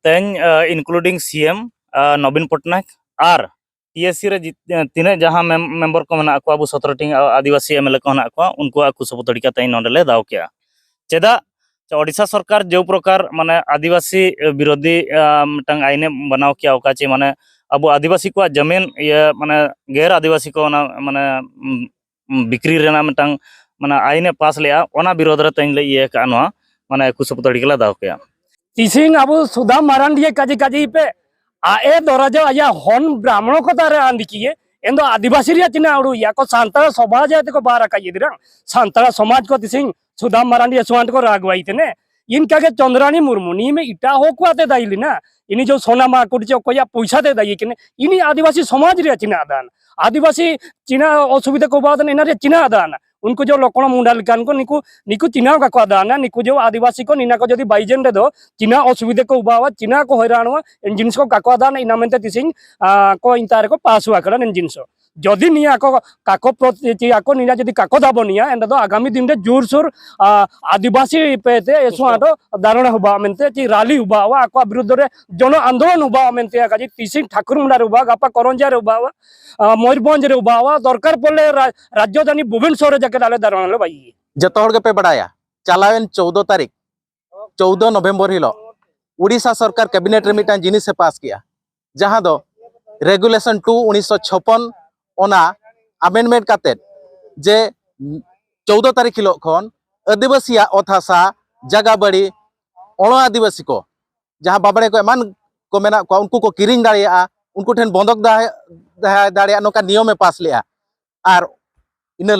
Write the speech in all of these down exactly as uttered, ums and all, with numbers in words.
ᱛᱮᱦᱮᱧ ᱤᱱᱠᱞᱩᱰᱤᱝ ᱥᱤ ᱮᱢ ᱱᱚᱵᱤᱱ ᱯᱚᱴᱱᱟᱭᱮᱠ ᱟᱨ T S C ᱨᱮ ᱡᱤᱛ- ᱛᱤᱱᱟᱹᱜ ᱡᱟᱦᱟᱸ ᱢᱮᱢ- ᱢᱮᱢᱵᱚᱨ ᱠᱚ ᱢᱮᱱᱟᱜ ᱠᱚᱣᱟ, ᱟᱵᱚ ᱥᱚᱛᱨᱚ ᱴᱤ ᱟᱹᱫᱤᱵᱟᱹᱥᱤ ᱮᱢ ᱮᱞ ᱮ ᱠᱚ ᱢᱮᱱᱟᱜ ᱠᱚᱣᱟ, ᱩᱱᱠᱩᱣᱟᱜ ᱠᱩᱥᱚᱯᱩᱛᱚᱲᱤᱠᱟ ᱛᱮᱦᱮᱧ ᱱᱚᱰᱮ ᱞᱮ ᱫᱟᱣ ᱠᱮᱜᱼᱟ᱾ ᱪᱮᱫᱟᱜ ᱥᱮ ᱳᱰᱤᱥᱟ ᱥᱚᱨᱠᱟᱨ ᱡᱮ ᱯᱨᱚᱠᱟᱨ ᱢᱟᱱᱮ ᱟᱹᱫᱤᱵᱟᱹᱥᱤ ᱵᱤᱨᱳᱫᱷᱤ ᱢᱤᱫᱴᱟᱝ ᱟᱭᱤᱱᱮ ᱵᱮᱱᱟᱣ ᱠᱮᱜᱼᱟ, ᱚᱠᱟ ᱪᱮ ᱢᱟᱱᱮ ᱟᱵᱚ ᱟᱹᱫᱤᱵᱟᱹᱥᱤ ᱠᱚᱣᱟᱜ ᱡᱟᱹᱢᱤᱱ ᱤᱭᱟᱹ ᱢᱟᱱᱮ ᱜᱮᱨ ᱟᱹᱫᱤᱵᱟᱹᱥᱤ ᱠᱚ ᱚᱱᱟ ᱢᱟᱱᱮ ᱵᱤᱠᱨᱤ ᱨᱮᱱᱟᱜ ᱢᱤᱫᱴᱟᱝ ᱢᱟᱱᱮ ᱟᱭᱤᱱ ᱮ ᱯᱟᱥ ᱞᱮᱜᱼᱟ, ᱚᱱᱟ ᱵᱤᱨᱳᱫᱷ ᱨᱮ ᱛᱮᱦᱮᱧ ᱞᱮ ᱤᱭᱟᱹ ᱠᱟᱜᱼᱟ ᱱᱚᱣᱟ ᱢᱟᱱᱮ ᱠᱩᱥᱚᱯᱩᱛᱚᱲᱤᱠᱟ ᱞᱮ ᱫᱟᱣ ᱠᱮᱜᱼᱟ᱾ ᱛᱤᱥᱤᱝ ᱟᱵᱚ ᱥᱩᱫᱷᱟ ᱢᱟᱨᱟᱱᱰᱤᱭᱮ ᱠᱟᱡᱮ ᱠᱟᱡᱮ ᱯᱮ ᱟᱮ ᱫᱚᱨᱟᱡᱟ ᱟᱭᱟ ᱦᱚᱱ ᱵᱨᱟᱦᱢᱚᱬ ᱠᱚ ᱫᱟᱨᱮ ᱟᱱᱫᱤᱠᱤᱭᱮ ᱮᱱᱫᱚ ᱟᱹᱫᱤᱵᱟᱹᱥᱤ ᱨᱮᱭᱟᱜ ᱪᱤᱱᱟ ᱩᱲᱩᱭᱟ ᱠᱚ ᱥᱟᱱᱛᱟᱲ ᱥᱚᱢᱟᱡᱽ ᱛᱮᱠᱚ ᱵᱟᱨ ᱟᱠᱟᱫ ᱤᱫᱤᱨᱟᱝ ᱥᱟᱱᱛᱟᱲ ᱥᱚᱢᱟᱡᱽ ᱠᱚ ᱛᱤᱥᱤᱝ ᱥᱩᱫᱷᱟ ᱢᱟᱨᱟᱱᱰᱤᱭᱟ ᱥᱩᱦᱟᱱ ᱠᱚ ᱨᱟᱜᱣᱟᱭ ᱛᱮᱱᱮ ᱤᱱᱠᱟᱜᱮ ᱪᱚᱸᱫᱽᱨᱟᱱᱤ ᱢᱩᱨᱢᱩ ᱱᱤᱭᱟᱹ ᱢᱤᱫ ᱮᱴᱟᱜ ᱦᱚᱲ ᱠᱚ ᱟᱛᱮ ᱫᱟᱭᱤ ᱞᱮᱱᱟ᱾ ᱤᱱᱤ ᱡᱚ ᱥᱳᱱᱟ ᱢᱟᱨᱠᱩᱴ ᱪᱮ ᱚᱠᱚᱭᱟᱜ ᱯᱚᱭᱥᱟ ᱛᱮ ᱫᱟᱭᱤ ᱠᱟᱱᱟ? ᱤᱱᱤ ᱟᱹᱫᱤᱵᱟᱹᱥᱤ ᱥᱚᱢᱟᱡᱽ ᱨᱮᱭᱟᱜ ᱪᱤᱱᱟ ᱟᱫᱟᱱ ᱟᱹᱫᱤᱵᱟᱹᱥᱤ ᱪᱤᱱᱟ ᱚᱥᱩᱵᱤᱫᱷᱟ ᱠᱚ ᱵᱟᱫ ᱮᱱᱟ ᱨᱮ ᱪᱤᱱᱟ ᱟᱫᱟᱱ ᱩᱱᱠᱩ ᱡᱚ ᱞᱚᱠᱚᱬ ᱢᱩᱱᱰᱟ ᱞᱮᱠᱟᱱ ᱠᱚ ᱱᱤᱠᱩ ᱱᱤᱠᱩ ᱪᱤᱱᱟ ᱠᱟᱠᱚ ᱟᱫᱟᱱ ᱱᱤᱠᱩ ᱡᱚ ᱟᱹᱫᱤᱵᱟᱹᱥᱤ ᱠᱚ ᱱᱤᱱᱟ ᱠᱚ ᱡᱩᱫᱤ ᱵᱟᱭᱤᱡᱮᱱ ᱨᱮᱫᱚ ᱪᱤᱱᱟ ᱚᱥᱩᱵᱤᱫᱷᱟ ᱠᱚ ᱩᱵᱟᱣᱟ ᱪᱤᱱᱟ ᱠᱚ ᱦᱚᱭᱨᱟᱱᱚᱜᱼᱟ ᱮᱱ ᱡᱤᱱᱤᱥ ᱠᱚ ᱠᱟᱠᱚ ᱟᱫᱟᱱ ᱤᱱᱟ ᱢᱮᱱᱛᱮ ᱛᱤᱥᱤᱧ ᱠᱚ ᱤᱱᱛᱟᱨ ᱨᱮᱠᱚ ᱯᱟᱥ ᱦᱩᱭ ᱟᱠᱟᱱᱟ ᱮᱱ ᱡᱤᱱᱤᱥ ᱡᱩᱫᱤ ᱱᱤᱭᱟᱹ ᱟᱠᱚ ᱠᱟᱠᱚ ᱯᱨᱚᱛᱤ ᱟᱠᱚ ᱱᱤᱭᱟᱹ ᱡᱩᱫᱤ ᱠᱟᱠᱚ ᱫᱟᱵᱚ ᱱᱤᱭᱟ ᱮᱱ ᱫᱚ ᱟᱜᱟᱢᱤ ᱫᱤᱱ ᱨᱮ ᱡᱳᱨᱥᱳᱨ ᱟᱹᱫᱤᱵᱟᱹᱥᱤ ᱯᱮ ᱛᱮ ᱮᱥᱚ ᱟᱴᱚ ᱫᱟᱨᱚᱬᱮ ᱦᱩᱵᱟ ᱢᱮᱱᱛᱮ ᱪᱮ ᱨᱟᱞᱤ ᱦᱩᱵᱟ ᱟᱠᱚᱣᱟᱜ ᱵᱤᱨᱩᱫᱷ ᱨᱮ ᱡᱚᱱᱚ ᱟᱱᱫᱳᱞᱚᱱ ᱦᱩᱵᱟ ᱢᱮᱱᱛᱮ ᱠᱟᱡᱤ ᱛᱤᱥᱤᱧ ᱴᱷᱟᱠᱩᱨ ᱢᱩᱱᱰᱟ ᱨᱮ ᱦᱩᱵᱟ ᱜᱟᱯᱟ ᱠᱚᱨᱚᱱᱡᱟ ᱨᱮ ᱦᱩᱵᱟ ᱢᱚᱭᱩᱨᱵᱷᱚᱸᱡᱽ ᱨᱮ ᱦᱩᱵᱟ ᱫᱚᱨᱠᱟᱨ ᱯᱚᱲᱞᱮ ᱨᱟᱡᱽᱫᱷᱟᱱᱤ ᱵᱷᱩᱵᱚᱱᱮᱥᱚᱨ ᱨᱮ ᱡᱟᱠᱮ ᱟᱞᱮ ᱫᱟᱨᱚᱬ ᱞᱮ ᱵᱟᱭᱤ᱾ ᱡᱚᱛᱚ ᱦᱚᱲ ᱜᱮᱯᱮ ᱵᱟᱲᱟᱭᱟ, ᱪᱟᱞᱟᱣᱮᱱ ᱪᱳᱫᱽᱫᱚ ᱛᱟᱹᱨᱤᱠᱷ, ᱪᱳᱫᱽᱫᱚ ᱱᱚᱵᱷᱮᱢᱵᱚᱨ ᱦᱤᱞᱳᱜ ᱩᱲᱤᱥᱥᱟ ᱥᱚᱨᱠᱟᱨ ᱠᱮᱵᱤᱱᱮᱴ ᱨᱮ ᱢᱤᱫᱴᱟᱝ ᱡᱤᱱᱤᱥ ᱮ ᱯᱟᱥ ᱠᱮᱜᱼᱟ, ᱡᱟᱦᱟᱸ ᱫᱚ ᱨᱮᱜᱩᱞᱮᱥᱚᱱ ᱴᱩ ᱩᱱᱤᱥᱥᱚ ᱪᱷᱚᱯᱚᱱ, ᱚᱱᱟ ᱟᱢᱮᱱᱰᱢᱮᱱᱴ ᱠᱟᱛᱮᱫ ᱡᱮ ᱪᱳᱫᱽᱫᱚ ᱛᱟᱹᱨᱤᱠᱷ ᱦᱤᱞᱳᱜ ᱠᱷᱚᱱ ᱟᱹᱫᱤᱵᱟᱹᱥᱤᱭᱟᱜ ᱚᱛ ᱦᱟᱥᱟ, ᱡᱟᱜᱟ ᱵᱟᱹᱲᱤ, ᱚᱲᱚ ᱟᱹᱫᱤᱵᱟᱹᱥᱤ ᱠᱚ ᱡᱟᱦᱟᱸ ᱵᱟᱵᱽᱲᱮ ᱠᱚ ᱮᱢᱟᱱ ᱠᱚ ᱢᱮᱱᱟᱜ ᱠᱚᱣᱟ, ᱩᱱᱠᱩ ᱠᱚ ᱠᱤᱨᱤᱧ ᱫᱟᱲᱮᱭᱟᱜᱼᱟ, ᱩᱱᱠᱩ ᱴᱷᱮᱱ ᱵᱚᱱᱫᱷᱚᱠ ᱫᱚᱦᱚ ᱫᱟᱲᱮᱭᱟᱜᱼᱟ, ᱱᱚᱝᱠᱟ ᱱᱤᱭᱚᱢᱮ ᱯᱟᱥ ᱞᱮᱜᱼᱟ᱾ ᱟᱨ ᱤᱱᱟᱹ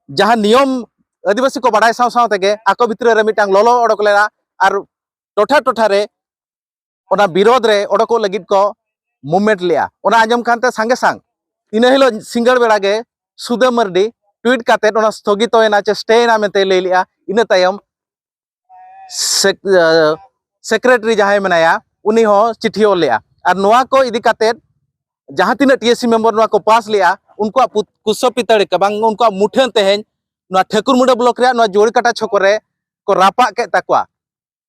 ᱡᱟᱦᱟᱸ ᱱᱤᱭᱚᱢ ᱟᱹᱫᱤᱵᱟᱹᱥᱤ ᱠᱚ ᱵᱟᱲᱟᱭ ᱥᱟᱶ ᱥᱟᱶ ᱛᱮᱜᱮ ᱟᱠᱚ ᱵᱷᱤᱛᱨᱤ ᱨᱮ ᱢᱤᱫᱴᱟᱝ ᱞᱚᱞᱚ ᱚᱰᱚᱠ ᱞᱮᱱᱟ ᱟᱨ ᱴᱚᱴᱷᱟ ᱴᱚᱴᱷᱟ ᱨᱮ ᱚᱱᱟ ᱵᱤᱨᱳᱫᱷ ᱨᱮ ᱚᱰᱚᱠᱚᱜ ᱞᱟᱹᱜᱤᱫ ᱠᱚ ᱢᱩᱵᱷᱢᱮᱱᱴ ᱞᱮᱜᱼᱟ᱾ ᱚᱱᱟ ᱟᱸᱡᱚᱢ ᱠᱟᱱᱛᱮ ᱥᱟᱸᱜᱮ ᱥᱟᱝ ᱤᱱᱟᱹ ᱦᱤᱞᱳᱜ ᱥᱤᱸᱜᱟᱹᱲ ᱵᱮᱲᱟ ᱜᱮ ᱥᱩᱫᱟᱹ ᱢᱟᱹᱨᱰᱤ ᱴᱩᱭᱤᱴ ᱠᱟᱛᱮᱫ ᱚᱱᱟ ᱥᱛᱷᱚᱜᱤᱛᱚᱭᱮᱱᱟ ᱪᱮ ᱥᱴᱮᱭᱮᱱᱟ ᱢᱮᱱᱛᱮ ᱞᱟᱹᱭ ᱞᱮᱜᱼᱟ᱾ ᱤᱱᱟᱹ ᱛᱟᱭᱚᱢ ᱥᱮᱠ-, ᱥᱮᱠᱨᱮᱴᱟᱨᱤ ᱡᱟᱦᱟᱸᱭ ᱢᱮᱱᱟᱭᱟ ᱩᱱᱤ ᱦᱚᱸ ᱪᱤᱴᱷᱤ ᱚᱞ ᱞᱮᱜᱼᱟ᱾ ᱟᱨ ᱱᱚᱣᱟ ᱠᱚ ᱤᱫᱤ ᱠᱟᱛᱮᱫ ᱡᱟᱦᱟᱸ ᱛᱤᱱᱟᱹᱜ ᱴᱤ ᱮᱥ ᱥᱤ ᱢᱮᱢᱵᱟᱨ ᱱᱚᱣᱟ ᱠᱚ ᱯᱟᱥ ᱞᱮᱜᱼᱟ ᱩᱱᱠᱩᱣᱟᱜ ᱯᱩᱛ-, ᱠᱩᱥᱚ ᱯᱤᱛᱟᱹᱲᱤ ᱠᱟ ᱵᱟᱝ ᱩᱱᱠᱩᱣᱟᱜ ᱢᱩᱴᱷᱟᱹᱱ ᱛᱮᱦᱮᱧ ᱱᱚᱣᱟ ᱴᱷᱟᱹᱠᱩᱨ ᱢᱩᱸᱰᱟᱹ ᱵᱞᱚᱠ ᱨᱮᱭᱟᱜ ᱱᱚᱣᱟ ᱡᱳᱲᱤᱠᱟᱴᱟ ᱪᱷᱚᱠᱚ ᱨᱮ ᱠᱚ ᱨᱟᱯᱟᱜ ᱠᱮᱫ ᱛᱟᱠᱚᱣᱟ᱾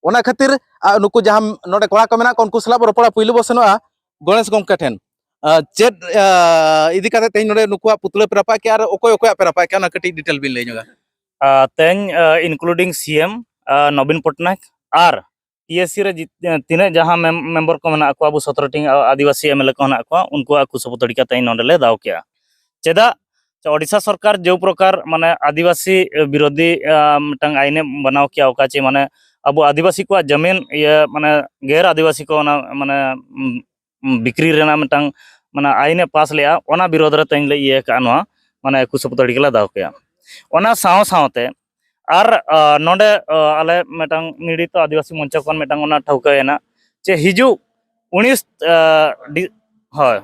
ᱚᱱᱟ ᱠᱷᱟᱹᱛᱤᱨ ᱟᱨ ᱱᱩᱠᱩ ᱡᱟᱦᱟᱸ ᱱᱚᱰᱮ ᱠᱚᱲᱟ ᱠᱚ ᱢᱮᱱᱟᱜ ᱠᱚᱣᱟ, ᱩᱱᱠᱩ ᱥᱟᱞᱟᱜ ᱵᱚ ᱨᱚᱯᱚᱲᱟ᱾ ᱯᱩᱭᱞᱩ ᱵᱚ ᱥᱮᱱᱚᱜᱼᱟ ᱜᱚᱬᱮᱥ ᱜᱚᱢᱠᱮ ᱴᱷᱮᱱ᱾ ᱟᱨ ᱪᱮᱫ ᱟᱨ ᱤᱫᱤ ᱠᱟᱛᱮ ᱛᱮᱦᱮᱧ ᱱᱚᱰᱮ ᱱᱩᱠᱩᱣᱟᱜ ᱯᱩᱛᱞᱟᱹ ᱯᱮ ᱨᱟᱯᱟᱜ ᱠᱮᱜᱼᱟ ᱟᱨ ᱚᱠᱚᱭ ᱚᱠᱚᱭᱟᱜ ᱯᱮ ᱨᱟᱯᱟᱜ ᱠᱮᱜᱼᱟ, ᱚᱱᱟ ᱠᱟᱹᱴᱤᱡ ᱰᱤᱴᱮᱞ ᱵᱤᱱ ᱞᱟᱹᱭ ᱧᱚᱜᱟ᱾ ᱟᱨ ᱛᱮᱦᱮᱧ ᱤᱱᱠᱞᱩᱰᱤᱝ ᱥᱤ ᱮᱢ ᱱᱚᱵᱤᱱ ᱯᱚᱴᱱᱟᱭᱮᱠ ᱟᱨ ᱴᱤ ᱮᱥ ᱥᱤ ᱨᱮ ᱡᱤᱛ- ᱛᱤᱱᱟᱹᱜ ᱡᱟᱦᱟᱸ ᱢᱮᱢ- ᱢᱮᱢᱵᱚᱨ ᱠᱚ ᱢᱮᱱᱟᱜ ᱠᱚᱣᱟ, ᱟᱵᱚ ᱥᱚᱛᱨᱚ ᱴᱤ ᱟᱹᱫᱤᱵᱟᱹᱥᱤ ᱮᱢ ᱮᱞ ᱮ ᱠᱚ ᱢᱮᱱᱟᱜ ᱠᱚᱣᱟ, ᱩᱱᱠᱩᱣᱟᱜ ᱠᱩᱥᱟᱹᱯᱩᱛᱟᱹᱲᱤᱠᱟ ᱛᱮᱦᱮᱧ ᱱᱚᱰᱮ ᱞᱮ ᱫᱟᱣ ᱠᱮᱜᱼᱟ᱾ ᱪᱮᱫᱟᱜ ᱥᱮ ᱳᱰᱤᱥᱟ ᱥᱚᱨᱠᱟᱨ ᱡᱮ ᱯᱨᱚᱠᱟᱨ ᱢᱟᱱᱮ ᱟᱹᱫᱤᱵᱟᱹᱥᱤ ᱵᱤᱨᱳᱫᱷᱤ ᱢᱤᱫᱴᱟᱝ ᱟᱭᱤᱱᱮ ᱵᱮᱱᱟᱣ ᱠᱮᱜᱼᱟ, ᱚᱠᱟ ᱪᱮ ᱢᱟᱱᱮ ᱟᱵᱚ ᱟᱹᱫᱤᱵᱟᱹᱥᱤ ᱠᱚᱣᱟᱜ ᱡᱟᱹᱢᱤᱱ ᱤᱭᱟᱹ ᱢᱟᱱᱮ ᱜᱮᱨ ᱟᱹᱫᱤᱵᱟᱹᱥᱤ ᱠᱚ ᱚᱱᱟ ᱢᱟᱱᱮ ᱩᱢ, ᱵᱤᱠᱨᱤ ᱨᱮᱱᱟᱜ ᱢᱤᱫᱴᱟᱝ ᱢᱟᱱᱮ ᱟᱭᱤᱱᱮ ᱯᱟᱥ ᱞᱮᱜᱼᱟ, ᱚᱱᱟ ᱵᱤᱨᱳᱫᱷ ᱨᱮ ᱛᱮᱦᱮᱧ ᱞᱮ ᱤᱭᱟᱹ ᱠᱟᱜᱼᱟ ᱱᱚᱣᱟ ᱢᱟᱱᱮ ᱠᱩᱥᱟᱹᱯᱩᱛᱟᱹᱲᱤᱠᱟ ᱞᱮ ᱫᱟᱣ ᱠᱮᱜᱼᱟ᱾ ᱚᱱᱟ ᱥᱟᱶ ᱥᱟᱶᱛᱮ ᱟᱨ ᱟᱨ ᱱᱚᱰᱮ ᱟᱨ ᱟᱞᱮ ᱢᱤᱫᱴᱟᱝ ᱢᱤᱲᱤᱛᱚ ᱟᱹᱫᱤᱵᱟᱹᱥᱤ ᱢᱚᱧᱪᱚ ᱠᱷᱚᱱ ᱢᱤᱫᱴᱟᱝ ᱚᱱᱟ ᱴᱷᱟᱹᱣᱠᱟᱹᱭᱮᱱᱟ ᱡᱮ ᱦᱤᱡᱩᱜ ᱩᱱᱤᱥ ᱟᱨ ᱰᱤ- ᱦᱳᱭ,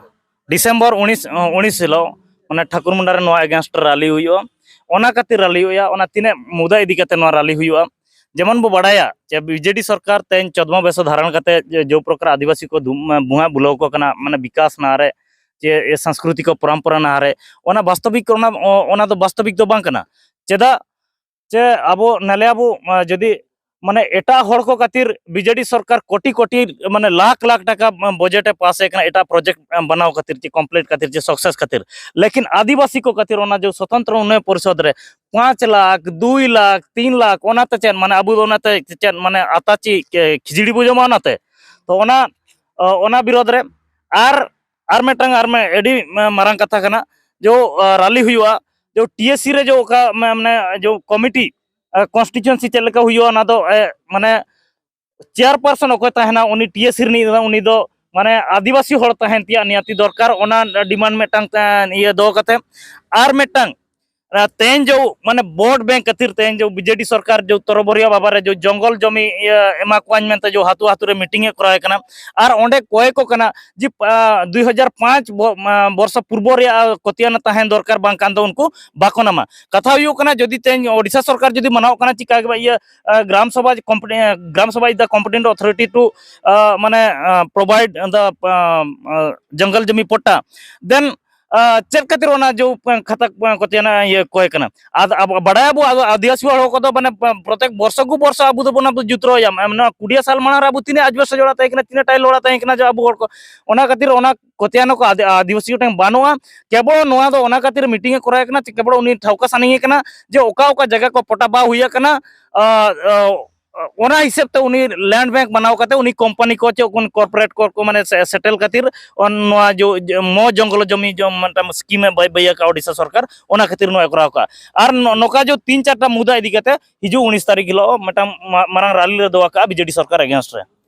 ᱰᱤᱥᱮᱢᱵᱚᱨ ᱩᱱᱤᱥ ᱩᱱᱤᱥ ᱦᱤᱞᱳᱜ ᱢᱟᱱᱮ ᱴᱷᱟᱹᱠᱩᱨ ᱢᱩᱱᱰᱟ ᱨᱮ ᱱᱚᱣᱟ ᱮᱜᱮᱱᱥᱴ ᱨᱮ ᱨᱟᱞᱤ ᱦᱩᱭᱩᱜᱼᱟ᱾ ᱚᱱᱟ ᱠᱷᱟᱹᱛᱤᱨ ᱨᱟᱞᱤ ᱦᱩᱭᱩᱜᱼᱟ, ᱚᱱᱟ ᱛᱤᱱᱟᱹᱜ ᱢᱩᱫᱟᱹ ᱤᱫᱤ ᱠᱟᱛᱮ ᱱᱚᱣᱟ ᱨᱟᱞᱤ ᱦᱩᱭᱩᱜᱼᱟ᱾ ᱡᱮᱢᱚᱱ ᱵᱚ ᱵᱟᱲᱟᱭᱟ ᱡᱮ ᱵᱤ ᱡᱮ ᱰᱤ ᱥᱚᱨᱠᱟᱨ ᱛᱮᱦᱮᱧ ᱪᱚᱫᱽᱢᱚ ᱵᱮᱥᱚ ᱫᱷᱟᱨᱚᱱ ᱠᱟᱛᱮ ᱡᱮ ᱡᱳ ᱯᱨᱚᱠᱟᱨ ᱟᱹᱫᱤᱵᱟᱹᱥᱤ ᱠᱚ ᱫᱷᱩ- ᱵᱩᱦᱟᱜ ᱵᱩᱞᱟᱹᱣ ᱠᱚ ᱠᱟᱱᱟ, ᱢᱟᱱᱮ ᱵᱤᱠᱟᱥ ᱱᱟᱦᱟᱨᱮ ᱪᱮ ᱮ ᱥᱟᱝᱥᱠᱨᱤᱛᱤᱠ ᱯᱚᱨᱚᱢᱯᱚᱨᱟ ᱱᱟᱦᱟᱨᱮ, ᱚᱱᱟ ᱵᱟᱥᱛᱚᱵᱤᱠ ᱚᱱᱟ ᱚᱱᱟ ᱫᱚ ᱵᱟᱥᱛᱚᱵᱤᱠ ᱫᱚ ᱵᱟᱝ ᱠᱟᱱᱟ᱾ ᱪᱮᱫᱟᱜ ᱪᱮ ᱟᱵᱚ ᱱᱟᱞᱮ ᱟᱵᱚ ᱟᱸ, ᱡᱩᱫᱤ ᱢᱟᱱᱮ ᱮᱴᱟᱜ ᱦᱚᱲ ᱠᱚ ᱠᱷᱟᱹᱛᱤᱨ ᱵᱤ ᱡᱮ ᱰᱤ ᱥᱚᱨᱠᱟᱨ ᱠᱳᱴᱤ ᱠᱳᱴᱤ ᱢᱟᱱᱮ ᱞᱟᱠᱷ ᱞᱟᱠᱷ ᱴᱟᱠᱟ ᱵᱟᱡᱮᱴ ᱮ ᱯᱟᱥ ᱮ ᱠᱟᱱᱟ ᱮᱴᱟᱜ ᱯᱨᱚᱡᱮᱠᱴ ᱵᱮᱱᱟᱣ ᱠᱷᱟᱹᱛᱤᱨ ᱪᱮ ᱠᱚᱢᱯᱞᱤᱴ ᱠᱷᱟᱹᱛᱤᱨ ᱪᱮ ᱥᱟᱠᱥᱮᱥ ᱠᱷᱟᱹᱛᱤᱨ, ᱞᱮᱠᱤᱱ ᱟᱹᱫᱤᱵᱟᱹᱥᱤ ᱠᱚ ᱠᱷᱟᱹᱛᱤᱨ ᱚᱱᱟ ᱡᱮ ᱥᱚᱛᱚᱱᱛᱨᱚ ᱩᱱᱱᱚᱭᱚᱱ ᱯᱚᱨᱤᱥᱚᱫᱽ ᱨᱮ ᱯᱟᱸᱪ ᱞᱟᱠᱷ, ᱫᱩᱭ ᱞᱟᱠᱷ, ᱛᱤᱱ ᱞᱟᱠᱷ, ᱚᱱᱟᱛᱮ ᱪᱮᱫ ᱢᱟᱱᱮ ᱟᱵᱚ ᱫᱚ ᱚᱱᱟᱛᱮ ᱪᱮᱫ ᱢᱟᱱᱮ ᱟᱛᱟ ᱪᱮ ᱠᱷᱤᱪᱲᱤ ᱵᱚ ᱡᱚᱢᱟ ᱚᱱᱟᱛᱮ? ᱛᱚ ᱚᱱᱟ ᱚᱱᱟ ᱵᱤᱨᱳᱫᱷ ᱨᱮ ᱟᱨ ᱟᱨ ᱢᱤᱫᱴᱟᱝ ᱟᱨ ᱢᱤᱫ ᱟᱹᱰᱤ ᱢᱟᱨᱟᱝ ᱠᱟᱛᱷᱟ ᱠᱟᱱᱟ, ᱡᱮ ᱨᱟᱞᱤ ᱦᱩᱭᱩᱜᱼᱟ, ᱡᱮ ᱴᱤ ᱮᱥ ᱥᱤ ᱨᱮ ᱡᱮ ᱚᱠᱟ ᱢᱟᱱᱮ ᱡᱮ ᱠᱚᱢᱤᱴᱤ ᱠᱚᱱᱥᱴᱤᱴᱩᱭᱮᱱᱥᱤ ᱪᱮᱫ ᱞᱮᱠᱟ ᱦᱩᱭᱩᱜᱼᱟ, ᱚᱱᱟ ᱫᱚ ᱢᱟᱱᱮ ᱪᱮᱭᱟᱨᱯᱟᱨᱥᱚᱱ ᱚᱠᱚᱭ ᱛᱟᱦᱮᱱᱟ, ᱩᱱᱤ ᱴᱤ ᱮᱥ ᱥᱤ ᱨᱤᱱᱤᱡ ᱩᱱᱤ ᱫᱚ ᱢᱟᱱᱮ ᱟᱹᱫᱤᱵᱟᱹᱥᱤ ᱦᱚᱲ ᱛᱟᱦᱮᱱ ᱛᱮᱭᱟᱜ ᱱᱤᱭᱟᱹᱛᱤ ᱫᱚᱨᱠᱟᱨ, ᱚᱱᱟ ᱰᱤᱢᱟᱱᱰ ᱢᱤᱫᱴᱟᱝ ᱤᱭᱟᱹ ᱫᱚᱦᱚ ᱠᱟᱛᱮ᱾ ᱟᱨ ᱢᱤᱫᱴᱟᱝ ᱛᱮᱦᱮᱧ ᱡᱮ ᱢᱟᱱᱮ ᱵᱷᱳᱴ ᱵᱮᱝᱠ ᱠᱷᱟᱹᱛᱤᱨ ᱛᱮᱦᱮᱧ ᱡᱮ ᱵᱤ ᱡᱮ ᱰᱤ ᱥᱚᱨᱠᱟᱨ ᱡᱮ ᱛᱚᱨᱚᱵᱚᱨᱤᱭᱟ ᱵᱟᱵᱟᱨᱮ ᱡᱮ ᱡᱚᱝᱜᱚᱞ ᱡᱚᱢᱤ ᱤᱭᱟᱹ ᱮᱢᱟ ᱠᱚᱣᱟᱧ ᱢᱮᱱᱛᱮ ᱡᱮ ᱦᱟᱛᱩ ᱦᱟᱛᱩ ᱨᱮ ᱢᱤᱴᱤᱝ ᱮ ᱠᱚᱨᱟᱣ ᱮ ᱠᱟᱱᱟ, ᱟᱨ ᱚᱸᱰᱮ ᱠᱚᱭ ᱠᱚ ᱠᱟᱱᱟ ᱡᱮ ᱫᱩᱭ ᱦᱟᱡᱟᱨ ᱯᱟᱸᱪ ᱵᱚᱨᱥᱚ ᱯᱩᱨᱵᱚ ᱨᱮᱭᱟᱜ ᱠᱚᱛᱤᱭᱟᱱᱟ ᱛᱟᱦᱮᱱ ᱫᱚᱨᱠᱟᱨ, ᱵᱟᱝᱠᱷᱟᱱ ᱫᱚ ᱩᱱᱠᱩ ᱵᱟᱠᱚ ᱱᱟᱢᱟ᱾ ᱠᱟᱛᱷᱟ ᱦᱩᱭᱩᱜ ᱠᱟᱱᱟ ᱡᱩᱫᱤ ᱛᱮᱦᱮᱧ ᱳᱰᱤᱥᱟ ᱥᱚᱨᱠᱟᱨ ᱡᱩᱫᱤ ᱢᱟᱱᱟᱣ ᱠᱟᱱᱟ ᱪᱤᱠᱟ ᱜᱮ ᱤᱭᱟᱹ gram sabha ᱠᱚᱢᱯᱤᱴᱤ gram sabha is the competent authority to ᱢᱟᱱᱮ ᱯᱨᱳᱵᱷᱟᱭᱤᱰ ᱫᱟ ᱡᱚᱝᱜᱚᱞ ᱡᱚᱢᱤ ᱯᱚᱴᱴᱟ, then ᱟᱨ ᱪᱮᱫ ᱠᱷᱟᱹᱛᱤᱨ ᱚᱱᱟ ᱡᱚ ᱠᱷᱟᱛᱟ ᱠᱚᱛᱮ ᱚᱱᱟ ᱤᱭᱟᱹ ᱠᱚᱭ ᱠᱟᱱᱟ? ᱟᱫ-, ᱟᱵᱚ ᱵᱟᱰᱟᱭᱟᱵᱚ, ᱟᱫᱚ ᱟᱹᱫᱤᱵᱟᱹᱥᱤ ᱦᱚᱲ ᱠᱚᱫᱚ ᱢᱟᱱᱮ ᱯᱨᱚᱛᱮᱠ ᱵᱚᱨᱥᱚ ᱠᱚ ᱵᱚᱨᱥᱚ ᱟᱵᱚ ᱫᱚᱵᱚᱱ ᱟᱵᱚ ᱡᱩᱛᱨᱟᱹᱣ ᱮᱭᱟ᱾ ᱱᱚᱣᱟ ᱠᱩᱲᱤᱭᱟ ᱥᱟᱞ ᱢᱟᱲᱟᱝ ᱨᱮ ᱟᱵᱚ ᱛᱤᱱᱟᱹᱜ ᱟᱡᱽᱵᱮᱥᱴ ᱚᱲᱟᱜ ᱛᱟᱦᱮᱸ ᱠᱟᱱᱟ, ᱛᱤᱱᱟᱹᱜ ᱴᱟᱭᱤᱞ ᱚᱲᱟᱜ ᱛᱟᱦᱮᱸ ᱠᱟᱱᱟ ᱡᱮ ᱟᱵᱚ ᱦᱚᱲ ᱠᱚ, ᱚᱱᱟ ᱠᱷᱟᱹᱛᱤᱨ ᱚᱱᱟ ᱠᱚᱛᱮᱭᱟᱱ ᱠᱚ ᱟᱫ-, ᱟᱹᱫᱤᱵᱟᱹᱥᱤ ᱠᱚ ᱴᱷᱮᱱ ᱵᱟᱹᱱᱩᱜᱼᱟ᱾ ᱠᱮᱵᱚᱞ ᱱᱚᱣᱟ ᱫᱚ ᱚᱱᱟ ᱠᱷᱟᱹᱛᱤᱨ ᱢᱤᱴᱤᱝ ᱮ ᱠᱚᱨᱟᱣ ᱠᱟᱱᱟ, ᱠᱮᱵᱚᱞ ᱩᱱᱤ ᱴᱷᱟᱶᱠᱟ ᱥᱟᱱᱟᱧᱮ ᱠᱟᱱᱟ ᱡᱮ ᱚᱠᱟ ᱚᱠᱟ ᱡᱟᱭᱜᱟ ᱠᱚ ᱯᱚᱴᱟ ᱵᱟᱣ ᱦᱩᱭ ᱟᱠᱟᱱᱟ, ᱟᱨ, ᱟᱨ, ᱚᱱᱟ ᱦᱤᱥᱟᱹᱵ ᱛᱮ ᱩᱱᱤ ᱞᱮᱱᱰ ᱵᱮᱝᱠ ᱵᱮᱱᱟᱣ ᱠᱟᱛᱮ ᱩᱱᱤ ᱠᱚᱢᱯᱟᱱᱤ ᱠᱚ ᱪᱮ ᱩᱱᱠᱩ ᱠᱚᱨᱯᱳᱨᱮᱴ ᱠᱚ, ᱠᱚ ᱢᱟᱱᱮ ᱥᱮ-, ᱥᱮᱴᱮᱞ ᱠᱷᱟᱹᱛᱤᱨ ᱚᱱ-, ᱱᱚᱣᱟ ᱡᱚ-, ᱡᱚ-, ᱢᱚ ᱡᱚᱝᱜᱚᱞ ᱡᱚᱢᱤ ᱡᱚ-, ᱢᱤᱫᱴᱟᱝ ᱥᱠᱤᱢ ᱮ ᱵᱟᱹᱭ ᱵᱟᱹᱭ ᱟᱠᱟᱫ ᱳᱰᱤᱥᱟ ᱥᱚᱨᱠᱟᱨ, ᱚᱱᱟ ᱠᱷᱟᱹᱛᱤᱨ ᱱᱚᱣᱟ ᱠᱚᱨᱟᱣ ᱠᱟᱜᱼᱟ᱾ ᱟᱨ ᱱᱚ-, ᱱᱚᱝᱠᱟ ᱡᱚ ᱛᱤᱱ ᱪᱟᱨᱴᱟ ᱢᱩᱫᱽᱫᱟ ᱤᱫᱤ ᱠᱟᱛᱮ ᱦᱤᱡᱩᱜ ᱩᱱᱤᱥ ᱛᱟᱹᱨᱤᱠᱷ ᱦᱤᱞᱳᱜ ᱢᱤᱫᱴᱟᱝ ᱢᱟ-, ᱢᱟᱨᱟᱝ ᱨᱟᱞᱤ ᱞᱮ ᱫᱚᱦᱚ ᱠᱟᱜᱼᱟ ᱵᱤᱡᱮᱰᱤ ᱥᱚᱨᱠᱟᱨ against ᱨᱮ᱾